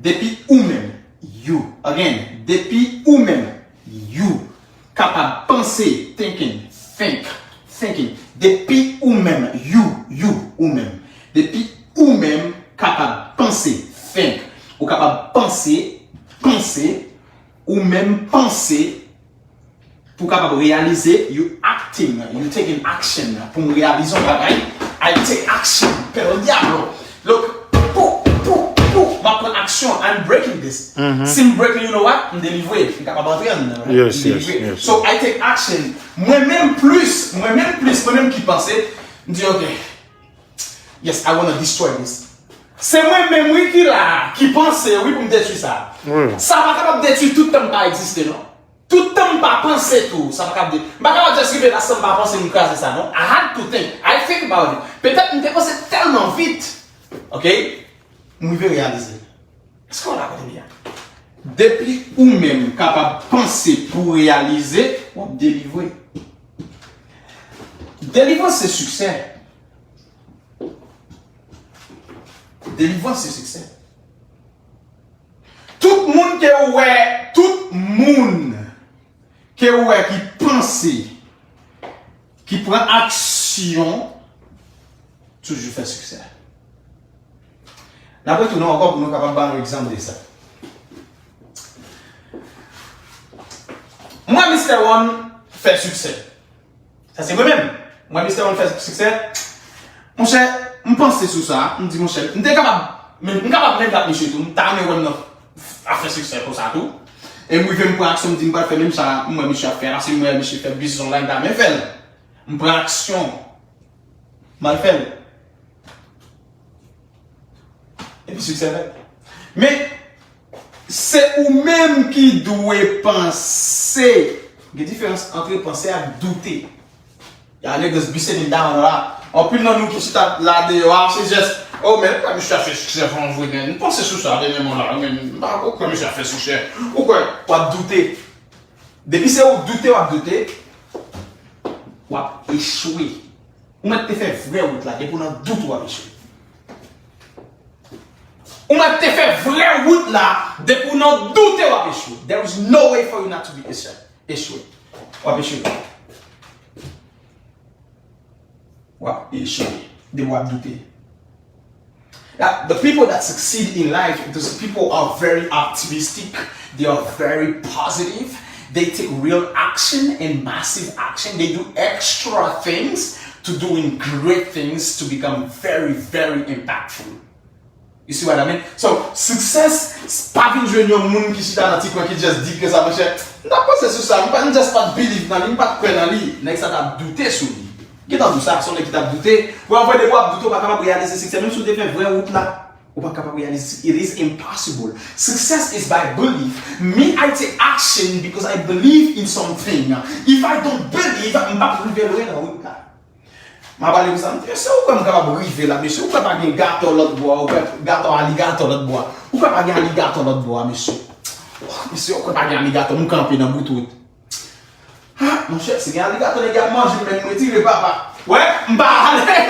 depi ou menm, you, again, depi ou menm, you, kapab panse, thinking, think, thinking, depi ou menm, you, you, ou menm, depi ou menm kapab panse, think, ou kapab panse, panse, ou menm panse, pou w kapab reyalize, you acting, you taking action. Pou m reyalize yon bagay, I take action. Pero diablo. Look, pou, pou, pou, m ap pran aksyon. I'm breaking this. Si m break li, you know what? M delivre. M kapab antre anndan, right? M delivre. So, I take action. Mwen menm plis, mwen menm plis, mwen menm ki panse, m di, ok, yes, I wanna destroy this. Se mwen menm, wi, ki la, ki panse, wi, pou m detwi sa. Sa pa kapab detwi tout tan m pa egziste, non. Tout tan m pa panse tou, sa pa kapab detwi. M pa kapab just rive la san m pa panse m kraze sa, non. I had to think. I think about it. Petèt m te panse tèlman vit. Ok? M rive reyalize. Èske w la kote m ye a? Depi ou menm kapab panse pou w reyalize, w ap delivre. Delivrans se siksè. Delivrans se siksè. Tout moun ke w wè, tout moun ke w wè ki panse, ki pran aksyon, toujou fè siksè. N ap retounen ankò pou nou kapab ba nou egzanp de sa. Mwen, Mistè One fè siksè. Sa se mwen menm. Mwen, Mistè One fè siksè. Monchè, m panse sou sa, m di, monchè, m te kapab, men m kapab menm jan ak misye tou, m ta renmen wè m nan afè siksè konsa tou. E m rive m pran aksyon, m di m pral fè menm sa m wè misye ap fè a, paske m wè misye fè biznis online, m ta renmen fè l. M pran aksyon. M al fè l. Epi siksè fèt. Men, se ou menm ki dwe panse. Gen diferans ant panse ak doute. Y'all niggas be sitting down a lot. Anpil nan nou ki chita la deyò a, se just, oh, men, ou kwè misye a fè siksè, fò m vre, men. M panse sou sa dènyèman la, men, m pa kwè misye a fè siksè. Ou kwè, w ap doute. Depi se ou doute, w ap doute, w ap echwe. Ou mèt te fè vrè wout la, depi w nan dout, w ap echwe. Ou mèt te fè vrè wout la, depi w nan doute, w ap echwe. There is no way for you not to be echwe. Echwe. W ap echwe. W ap echwe. Depi w ap doute. Now, the people that succeed in life, those people are very optimistic, they are very positive, they take real action and massive action, they do extra things to doing great things to become very, very impactful. You see what I mean? So, success, pa vin jwenn yon moun ki chita nan ti kwen ki just di ke sa, monchè. M t ap panse sou sa, m pa, m just pa t believe nan li, m pa t kwè nan li. Nèg sa t ap doute sou li. Gentan di w sa, se yon nèg ki t ap doute. Bon, anvan depi w ap doute, ou pa kapab reyalize siksè. Menm si w te fè vrè wout la, ou pa kapab reyalize. It is impossible. Success is by belief. Me, I take action because I believe in something. If I don't believe, m p ap rive lwen nan wout la. M a pale konsa, m di, mesye, ou kwè m kapab rive la, mesye, ou kwè pa gen gato lòt bò a, ou kwè gato aligato lòt bò a, ou kwè pa gen aligato lòt bò a, mesye. Oh, mesye, ou kwè pa gen aligato, m kanpe nan bout wout. Ha, monchè, si gen aligato, nèg y ap manje m, men m retire, papa. Wè, m pa ale.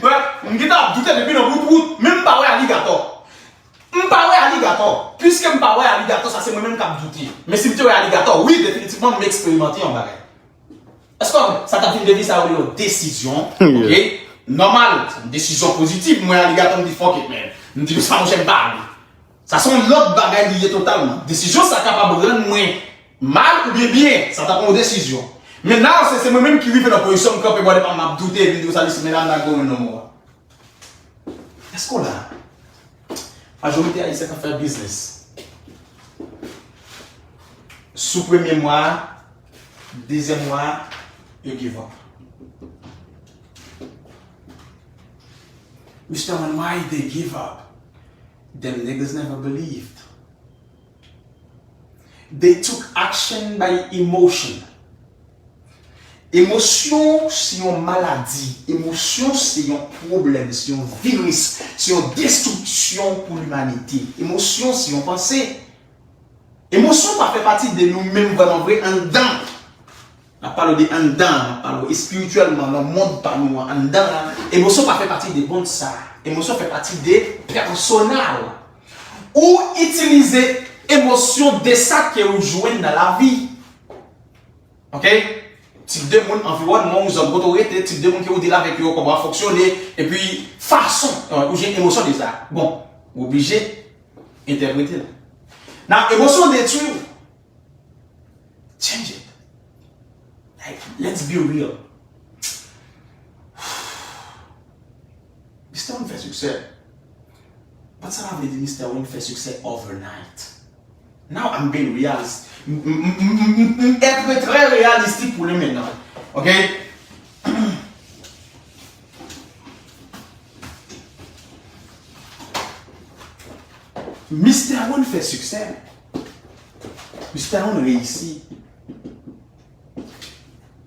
Wè, m gentan ap doute depi nan bout wout, men m pa wè aligato. M pa wè aligato. Piske m pa wè aligato, sa se mwen menm k ap doute. Men si m te wè aligato, wi, definitivman, m eksperimante yon bagay. Èske w konprann? Sa t ap vin depi sa yo rele yon desizyon, ok? nòmal, se yon desizyon pozitiv, mwen aligatò m di fuck it, man. M di konsa, monchè, m pa ale. Sa se yon lòt bagay li ye totalman. Desizyon sa kapab rann mwen mal oubyen byen, sa ta pran yon desizyon. Men la, se, se mwen menm ki rive nan pozisyon m kanpe bò de pa m ap doute, epi m di konsa, listen, man, I'm not going no more. Èske w la? Majorite Ayisyen k ap fè biznis, sou premye mwa a, dezyèm mwa a, yo give up. Mister One, why they give up? Them niggas never believed. They took action by emotion. Emosyon se yon maladi, emosyon se yon pwoblèm, se yon viris, se yon destriksyon pou limanite. Emosyon se yon panse. Emosyon pa fè pati de nou menm vrèman vre anndan. N ap pale w de anndan, n ap pale w espirityèlman, nan mond pa nou an, anndan an. Emosyon pa fè pati de mond sa. Emosyon fè pati de pèsonal. Ou itilize emosyon de sa ke ou jwenn nan lavi. Ok? Tip de moun, anviwònman w, zòn kote w rete, tip de moun ke w deal avèk yo, kòman w ap fonksyone, epi fason, euh, ou jwenn emosyon de sa. Bon, ou oblije entèprete l. Nan emosyon detwi w, change it. Like, let's be real. Mister One fè siksè. But sa pa vle di Mister One fè siksè overnight. Now I'm being realist. M, m, m, m, m, m être très réalistique pour le maintenant. Ok? Mister One fè siksè. Mister One reyisi.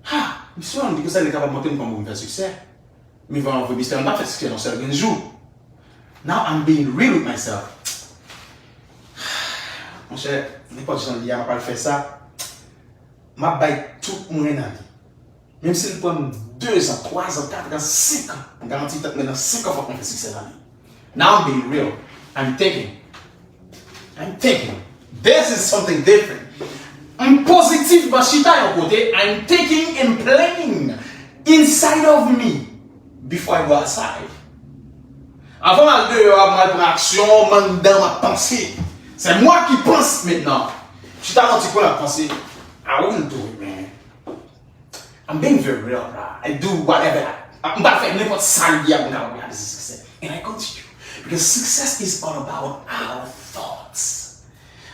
Ha! Mister One di konsa li kapab montre m kòman pou m fè siksè. Men vrèman vre, Mister One pa fè siksè nan sèl grenn jou. Now I'm being real with myself. Monchè, nenpòt jan l ye a, m ap al fè sa. M ap bay tout mwen nan li. Menm si l pran m dezan, twazan, katran, senkan, m garanti tèt mwen nan senkan fòk mwen fè siksè nan li. Now I'm being real. I'm thinking. I'm thinking. This is something different. M pozitivman chita yon kote. I'm thinking and planning inside of me before I go outside. Avan m al deyò a, m al pran aksyon, m anndan, m ap panse. C'est moi qui pense maintenant. Chita nan ti kwen, m ap panse. I will do it, man. I'm being very real, bro. I do whatever. I, m pa fè nenpòt sa l ye a pou m kapab realize siksè. And I continue. Because success is all about our thoughts.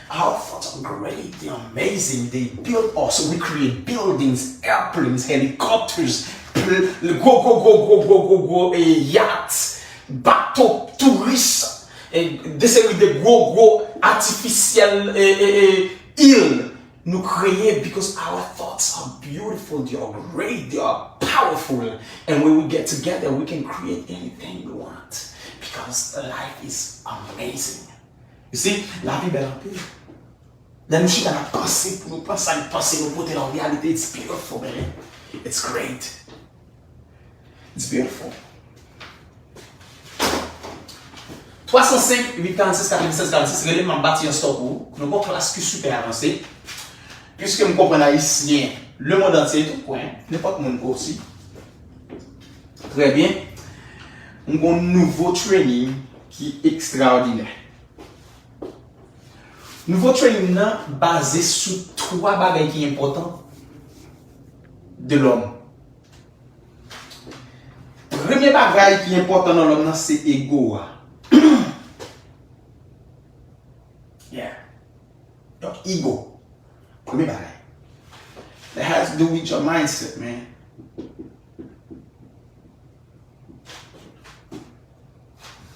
Our thoughts are great, they're amazing. They build us. We create buildings, airplanes, helicopters, pl- gwo, gwo, gwo, gwo, gwo, gwo, gwo, eh, yachts, bato touris, eh, de seri de gwo, gwo atifisyèl, eh, eh, eh, il. Nou kreye because our thoughts are beautiful, they are great, they are powerful. And when we get together, we can create anything we want because life is amazing. You see, lavi bèl anpil. Lè nou chita n ap panse pou nou pran sa n panse, nou pote l an reyalite, it's beautiful, man. It's great. It's beautiful. Twa san senk, uit karannsis, katrevendisenz karannsis, rele m, m ap bati yon stock pou ou. Nou gon klas ki sipè avanse. Piske m konprann Ayisyen, lemonn antye, tout kwen, nenpòt moun osi. Trè byen. M gon nouvo training ki ekstraòdinè. Nouvo training nan baze sou twa bagay ki enpòtan de lòm. Premye bagay ki enpòtan nan lòm nan se ego a. Yeah. Donk, ego. Premye bagay. That has to do with your mindset, man.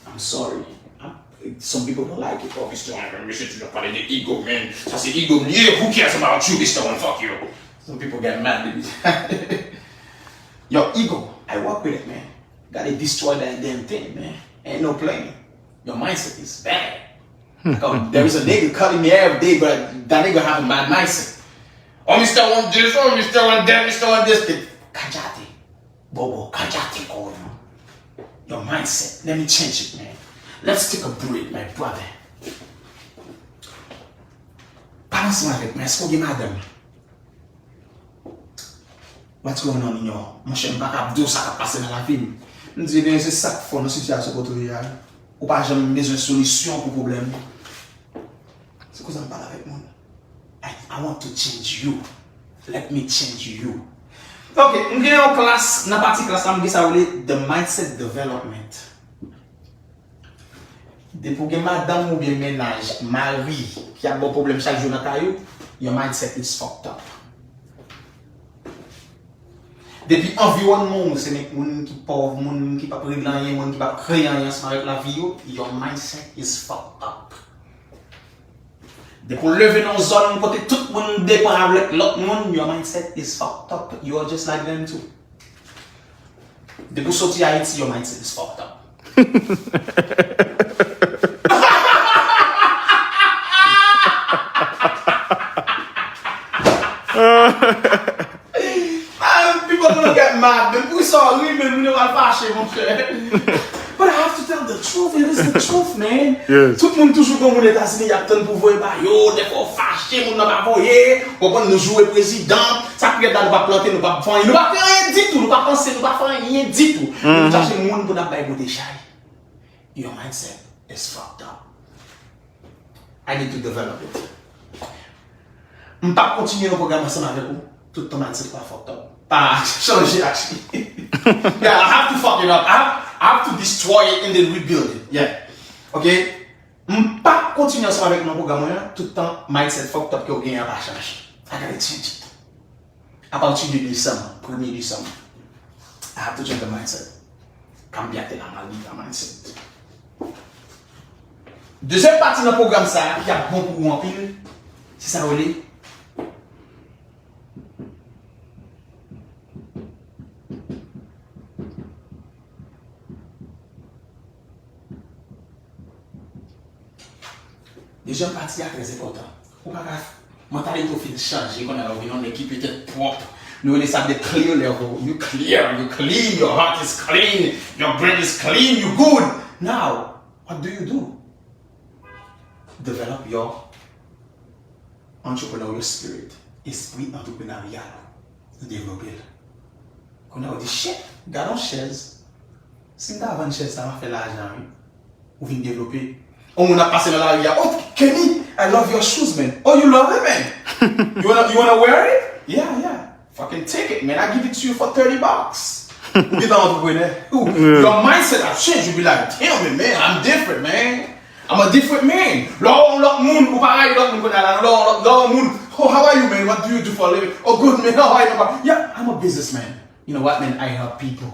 I'm sorry. I'm, some people don't like it. Oh, Mister One, mesye toujou ap pale de ego, man. Sa se ego m li ye. Who cares about you, Mister One? Fuck you. Some people get mad at me. Your ego, I work with it, man. Gotta destroy that damn thing, man. Ain't no playing. Your mindset is bad. Like, oh, there is a nigga cutting me every day, but that nigga have a bad mindset. Oh, Mister One this, oh, Mister One that, Mister One this. Kajate. Bobo, kajate kò w. Your mindset. Let me change it, man. Let's take a break, my brother. Pale ansanm avèk mwen, èske w gen madanm? What's going on in your, monchè, m pa ka ap di w sa k ap pase nan lavi m. M di, ebyen, se sa k fè w nan sitiyasyon kote w ye a. Ou pa janm bezwen solisyon pou pwoblèm. Se konsa m pale avèk moun. I, I want to change you. Let me change you. Ok, m gen yon klas, nan pati klas la, m gen sa yo rele The Mindset Development. Depi w gen madanm oubyen mennaj, mari, ki ap ba w pwoblèm chak jou nan kay ou, your mindset is fucked up. Depi anviwònman w se nèg moun ki pòv, moun ki p ap regle anyen, moun ki p ap kreye anyen ansanm avèk lavi yo, your mindset is fucked up. Depi w leve nan yon zòn kote tout moun deprave avèk lòt moun, your mindset is fucked up. You are just like them too. Depi w soti Ayiti, your mindset is fucked up. Man, people gonna get mad, man. Poukisa w ri, man? Moun yo pral fache, monchè. But I have to tell the truth, it is the truth, man. Yes. Tout moun toujou gen moun Etazini y ap tann pou voye ba yo, dèfwa w fache, moun nan pa voye, w konprann, nou joure prezidan, sa k pi rèd la, nou p ap plante, nou p ap fè anyen, nou p ap fè anyen ditou, nou p ap panse, nou p ap fè anyen ditou. Nou chache moun pou n ap bay pote chay. Your mindset is fucked up. I need to develop it. M p ap kontinye yon pwogram ansanm avèk ou tout tan mindset pa fucked up. Pa chanje, actually. Yeah, I have to fuck it up. I have, I have to destroy it and then rebuild it. Yeah. Ok? M p ap kontinye ansanm avèk nou nan pwogram mwen an tout tan mindset fucked up ke w genyen an pa chanje. I gotta change it. Apati de desanm, premye desanm, I have to change the mindset. Cambiate la maldita mindset. Dezyèm pati nan pwogram sa a ki ap bon pou ou anpil, se sa yo rele Dezyèm pati a trè enpòtan. Ou pa ka, mantalite w fin chanje, kounye a la ou vin yon nèg ki petèt pwòp. Nou rele sa the clear level. You clear, you clean, your heart is clean, your brain is clean, you good. Now, what do you do? Develop your entrepreneurial spirit, espri antreprenaryal ou, ou devlope l. Kounye a ou di, shit, gad on chèz. Si m ta vann chèz sa, m ap fè lajan, wi. Ou vin devlope. On moun ap pase nan lari a, oh, Kenny, I love your shoes, man. Oh, you love it, man? You wanna, you wanna wear it? Yeah, yeah. Fucking take it, man. I give it to you for thirty bucks. Ou gentan antreprenè. Ou, your mindset have changed. You be like, damn it, man. I'm different, man. I'm a different man. Lè w wè yon lòt moun, ou pa rayi lòt moun kounye a la. Lè w wè yon lòt, lè w wè yon moun, oh, how are you, man? What do you do for a living? Oh, good, man. How are you? Yeah, I'm a businessman. You know what, man? I help people.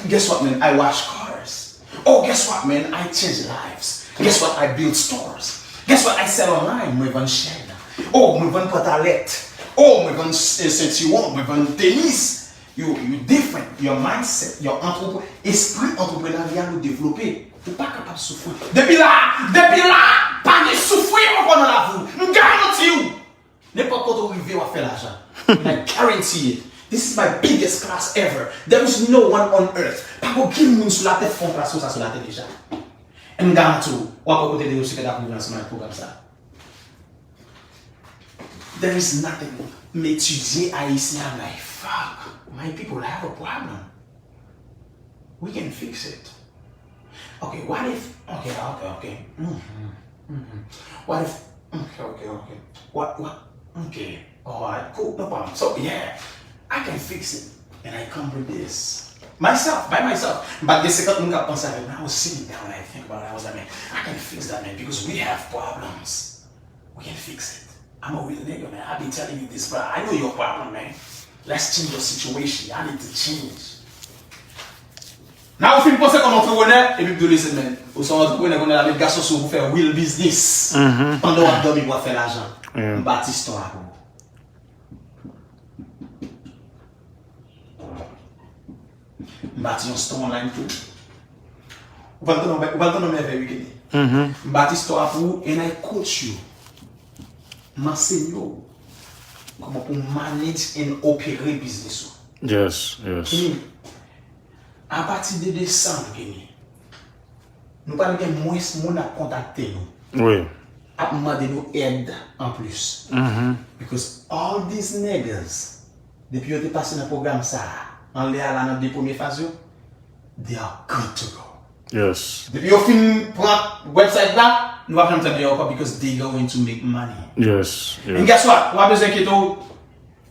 Guess what, man? I wash cars. Oh, guess what, man? I change lives. Guess what? I build stores. Guess what? I sell online. Mwen vann chèn. Oh, mwen vann pantalèt. Oh, mwen vann s-, eh, sentiwon. Mwen vann tenis. You, you different. Your mindset, your entrepre-, espri antreprenaryal ou devlope. Ou pa kapab soufri. Depi la, depi la, pa gen soufri ankò nan lavi w. M garanti w. Nenpòt kote w rive, w ap fè lajan. And I guarantee it. This is my biggest class ever. There is no one on earth. Pa gen okenn moun sou latè fè yon klas konsa sou latè deja. And m garanti w, w ap wè kote Dave Secret ap rive ansanm avèk pwogram sa. There is nothing. M etidye Ayisyen, I'm like, fuck, my people have a problem. We can fix it. Okay, what if, okay, okay, okay. Mm-hmm. Mm-hmm. What if, okay, okay, okay. What, what, okay, alright, cool, no problem. So, yeah, I can fix it. And I come with this. Myself, by myself. M pa t gen senkant moun k ap panse avè m. I was sitting down and I think about it. I was like, man, I can fix that, man, because we have problems. We can fix it. I'm a real nigga, man. I be telling you this, bro. I know your problem, man. Let's change your situation. Y'all need to change. Nan ou fin panse kòm antreprenè, epi m di w, listen, man. Ou se yon antreprenè, kounye a la met gason sou ou pou fè real business. Pandan w ap dòmi, w ap fè lajan. M bati store a pou ou. M bati yon store online tou. Ou pral tande yon, ou pral tande yon mèvèy, wi, Kenny. M bati store a pou ou and I coach you. M ansenye w kòman pou w manage and opere biznis ou. Yes, yes. Kenny, apati de desanm, Kenny, nou pral gen mwens moun ap kontakte nou. Wi. Ap mande nou èd anplis. Because all these niggas, depi yo te pase nan pwogram sa a, anlè a la nan de premye faz yo, They are good to go. Yes. Depi yo fin pran website la, nou pa janm tande yo ankò because they going to make money. Yes. And Yes. Guess what? Ou pa bezwen enkyete w.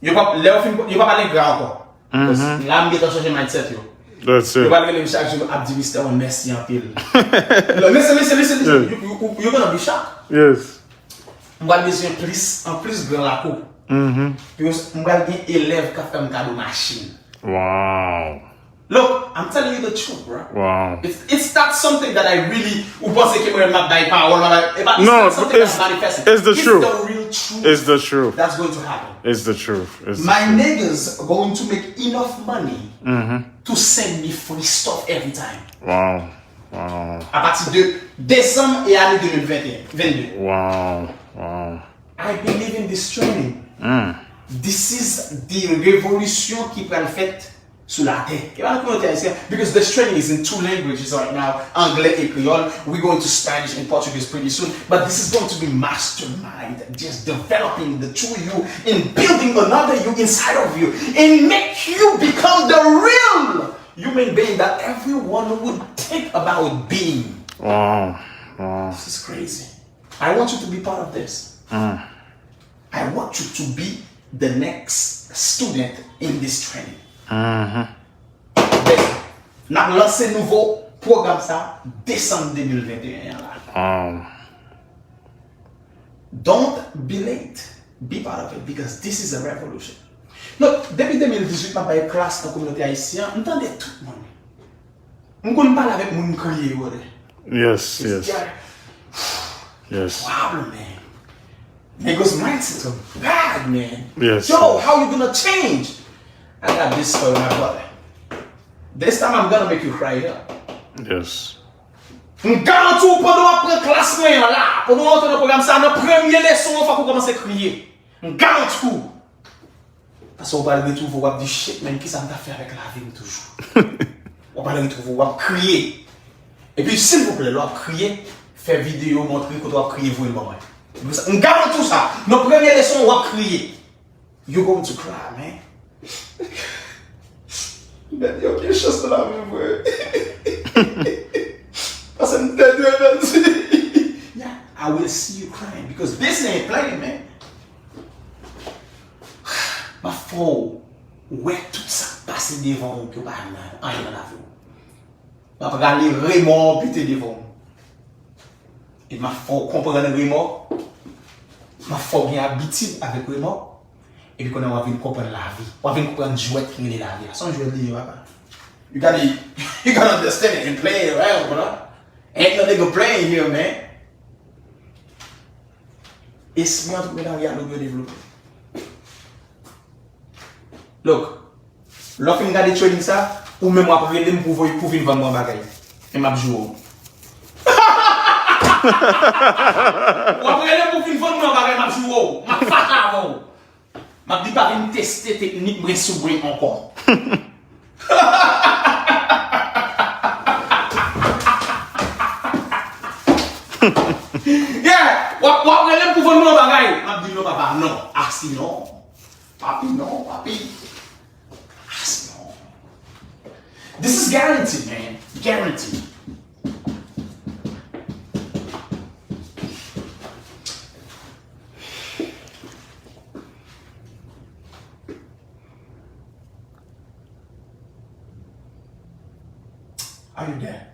Yo pa lè yo fin yo pa pale gra ankò. Because la m gentan chanje mindset yo. That's Yo it. pral rele m chak jou ap di Mister One mèsi anpil. Listen, listen, listen, listen. You, you, you, you're gonna be shocked. Yes. M pral bezwen plis an plis gran lakou. Mm-hmm. Because m pral gen elèv k ap fè m kado machin. Wow. Look, I'm telling you the truth, bro. Wow. It's, it's not something that I really ou panse ke mwen m ap bay pawòl, m ap bay, it's No, not something it's- that manifested. it's the It's truth. The real truth. It's the truth. That's going to happen. It's the truth. It's the My truth. Niggas going to make enough money Mm-hmm. to send me free stuff every time. Wow. Wow. A pati de desanm e ane de mil venteyen, vennde. Wow. Wow. I believe in this training. Mm. This is the revolisyon ki pral fèt sou latè. E pa nan kominote ayisyen. Because this training is in two languages right now, anglè e kreyòl. We're going to Spanish and Portuguese pretty soon. But this is going to be mastermind, just developing the two of you and building another you inside of you and make you become the real human being that everyone would think about being. Wow. Wow. This is crazy. I want you to be part of this. Mm. I want you to be the next student in this training. Mm-hmm. Ben, n ap lanse nouvo pwogram sa desanm de mil venteyen an la. Um, Don't be late. Be part of it because this is a revolution. Look, depi de mil dizuit m ap bay klas nan kominote ayisyen an, m tande tout moun. M konn pale avèk moun m kriye yo de. Yes, yes. Yes. Problem, man. Niggas' mindsets are bad, man. Yes, Yo, yes. How you gonna change? I got this story, my brother. This time I'm gonna make you cry here. Yes. M garanti w pandan w ap pran klas mwen an la, pandan w antre nan pwogram sa, nan premye leson an, fòk ou kòmanse kriye. M garanti w. Paske w pral retwouve w ap di, shit, man, kisa m ta fè avèk lavi m toujou? W pral retwouve w ap kriye. Epi, silvouplè, lè w ap kriye, fè videyo montre kote w ap kriye, voye l ban mwen. M garanti w sa. Nan premye leson, w ap kriye. You going to cry, man. Nèg yo gen chans nan lavi mwen. Paske m tèt yo nan di. Yeah, I will see you crying because this ain't playing, man. M ap fè w wè tout sa k pase devan w ke w pa nan anyen nan lavi w. M ap rale remò pete devan w. E m ap fè w konprann remò. M ap fè w gen abitid avèk remò. Epi kounye a w ap vin konprann lavi. W ap vin konprann jwèt ki rele lavi a. Se yon jwèt li ye, papa. You gotta, you gotta understand it and play it right, bro. Ain't no nigga playing here, man. Espri antreprenarya nou dwe devlope. Look, lè w fin gade training sa, ou menm w ap rele m pou voye pou vin vann mwen bagay. E m ap joure w. W ap rele m pou vin vann mwen bagay, m ap joure w. M ap fache avè w. M ap di pa vin teste teknik mwen sou mwen ankò. Yeah, w ap w ap rele m pou vann mwen bagay. M ap di non papa, non. Asi non. Papi, non, papi. Asi non. This is guaranteed, man. Guaranteed. Are you there?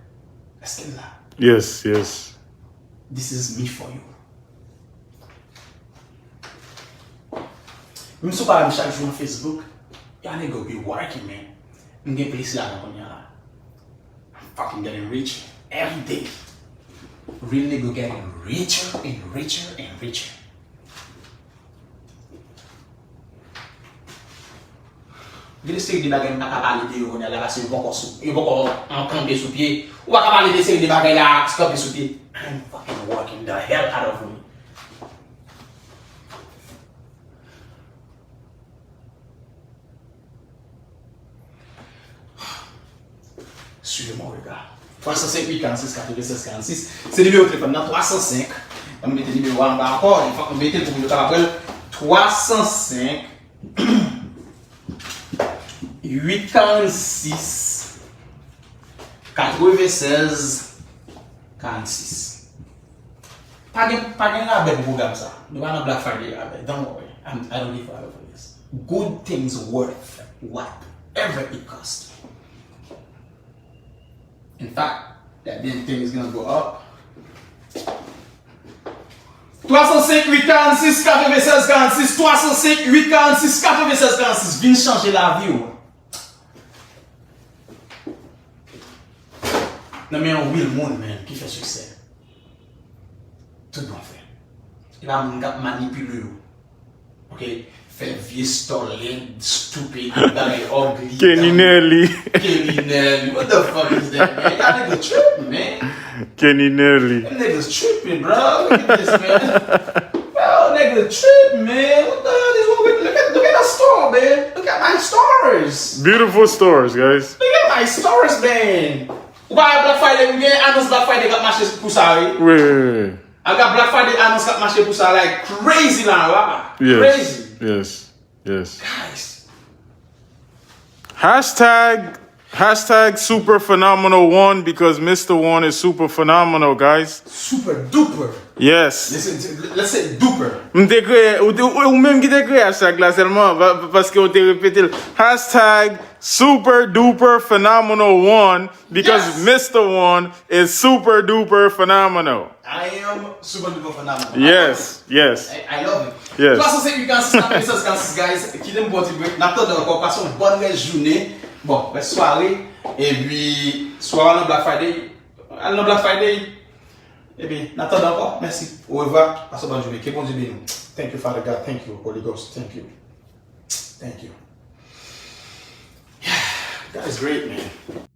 Èske l la? Yes, yes. This is me for you. Menm si w pa wè m chak jou nan Facebook, y'all nigga be working, man. M gen plis lajan kounye a la. I'm fucking getting rich every day. Real nigga getting richer and richer and richer. Gen de seri de bagay m pa ka pale de yo kounye a la paske yo poko sou, yo poko an kanpe sou pye. Ou pa ka pale de seri de bagay la ki kanpe sou pye. I'm fucking working the hell out of me. Suivez mon regard. Twa san senk uit karannsis katrevennsèz karannsis. Se nimewo telefòn nan, twa san senk. Ban m mete nimewo a anba ankò. Fòk nou mete l pou moun yo kapab wè l. Twa san senk, uit karannsis, Katreven sèz karannsis. Pa gen, pa gen rabè pou pwogram sa. Nou pa nan Black Friday rabè. Don't worry. I'm, I don't give a fuck for this. Good things worth whatever it costs. In fact, that damn thing is gonna go up. Twa san senk uit karannsis katreven sèz karannsis, twa san senk uit karannsis katreven sèz karannsis, vin chanje lavi w. Nan men yon real moun, man, ki fè siksè. Tout bon fè. E pa moun k ap manipile yo. Ok? Fè vye store led, stupid, bagay ugly. Kenny Nelly. Kenny Nelly. What the fuck is that, man? Y'all niggas tripping, man. Kenny Nelly. Them niggas tripping, bro. Look at this, man. Bro, niggas tripping, man. What the hell is wrong with, look at, look at the store, man. Look at my stores. Beautiful stores, guys. Look at my stores, man. Ou pa wè Black Friday, m gen anons Black Friday k ap mache pou sa, wi. Wi, wi, wi. I got Black Friday anons k ap mache pou sa like crazy la, wa. Yes. Crazy. Yes. Yes. Guys. Hashtag hashtag super phenomenal one because Mister One is super phenomenal, guys. Super duper. Yes. Let's say, let's say duper. M te kreye, ou, ou, ou menm ki te kreye hashtag la sèlman, pa- pa- paske ou te repete l. Hashtag super duper phenomenal one because Yes. Mister One is super duper phenomenal. I am super duper phenomenal. Yes, yes. I, I love it. Yes. Twa san senk uit karannsis katreven sèz karannsis, guys. Kite m pran ti break. N ap tande ankò. Pase yon bòn rès jounen. Bon, rès sware. Epi, si w pa nan Black Friday, al nan Black Friday. Epi, n ap tande ankò. Mèsi. Orevwa. Pase yon bòn jounen. Ke Bondye beni w. Thank you, Father God. Thank you, Holy Ghost. Thank you. Thank you. God is great, man.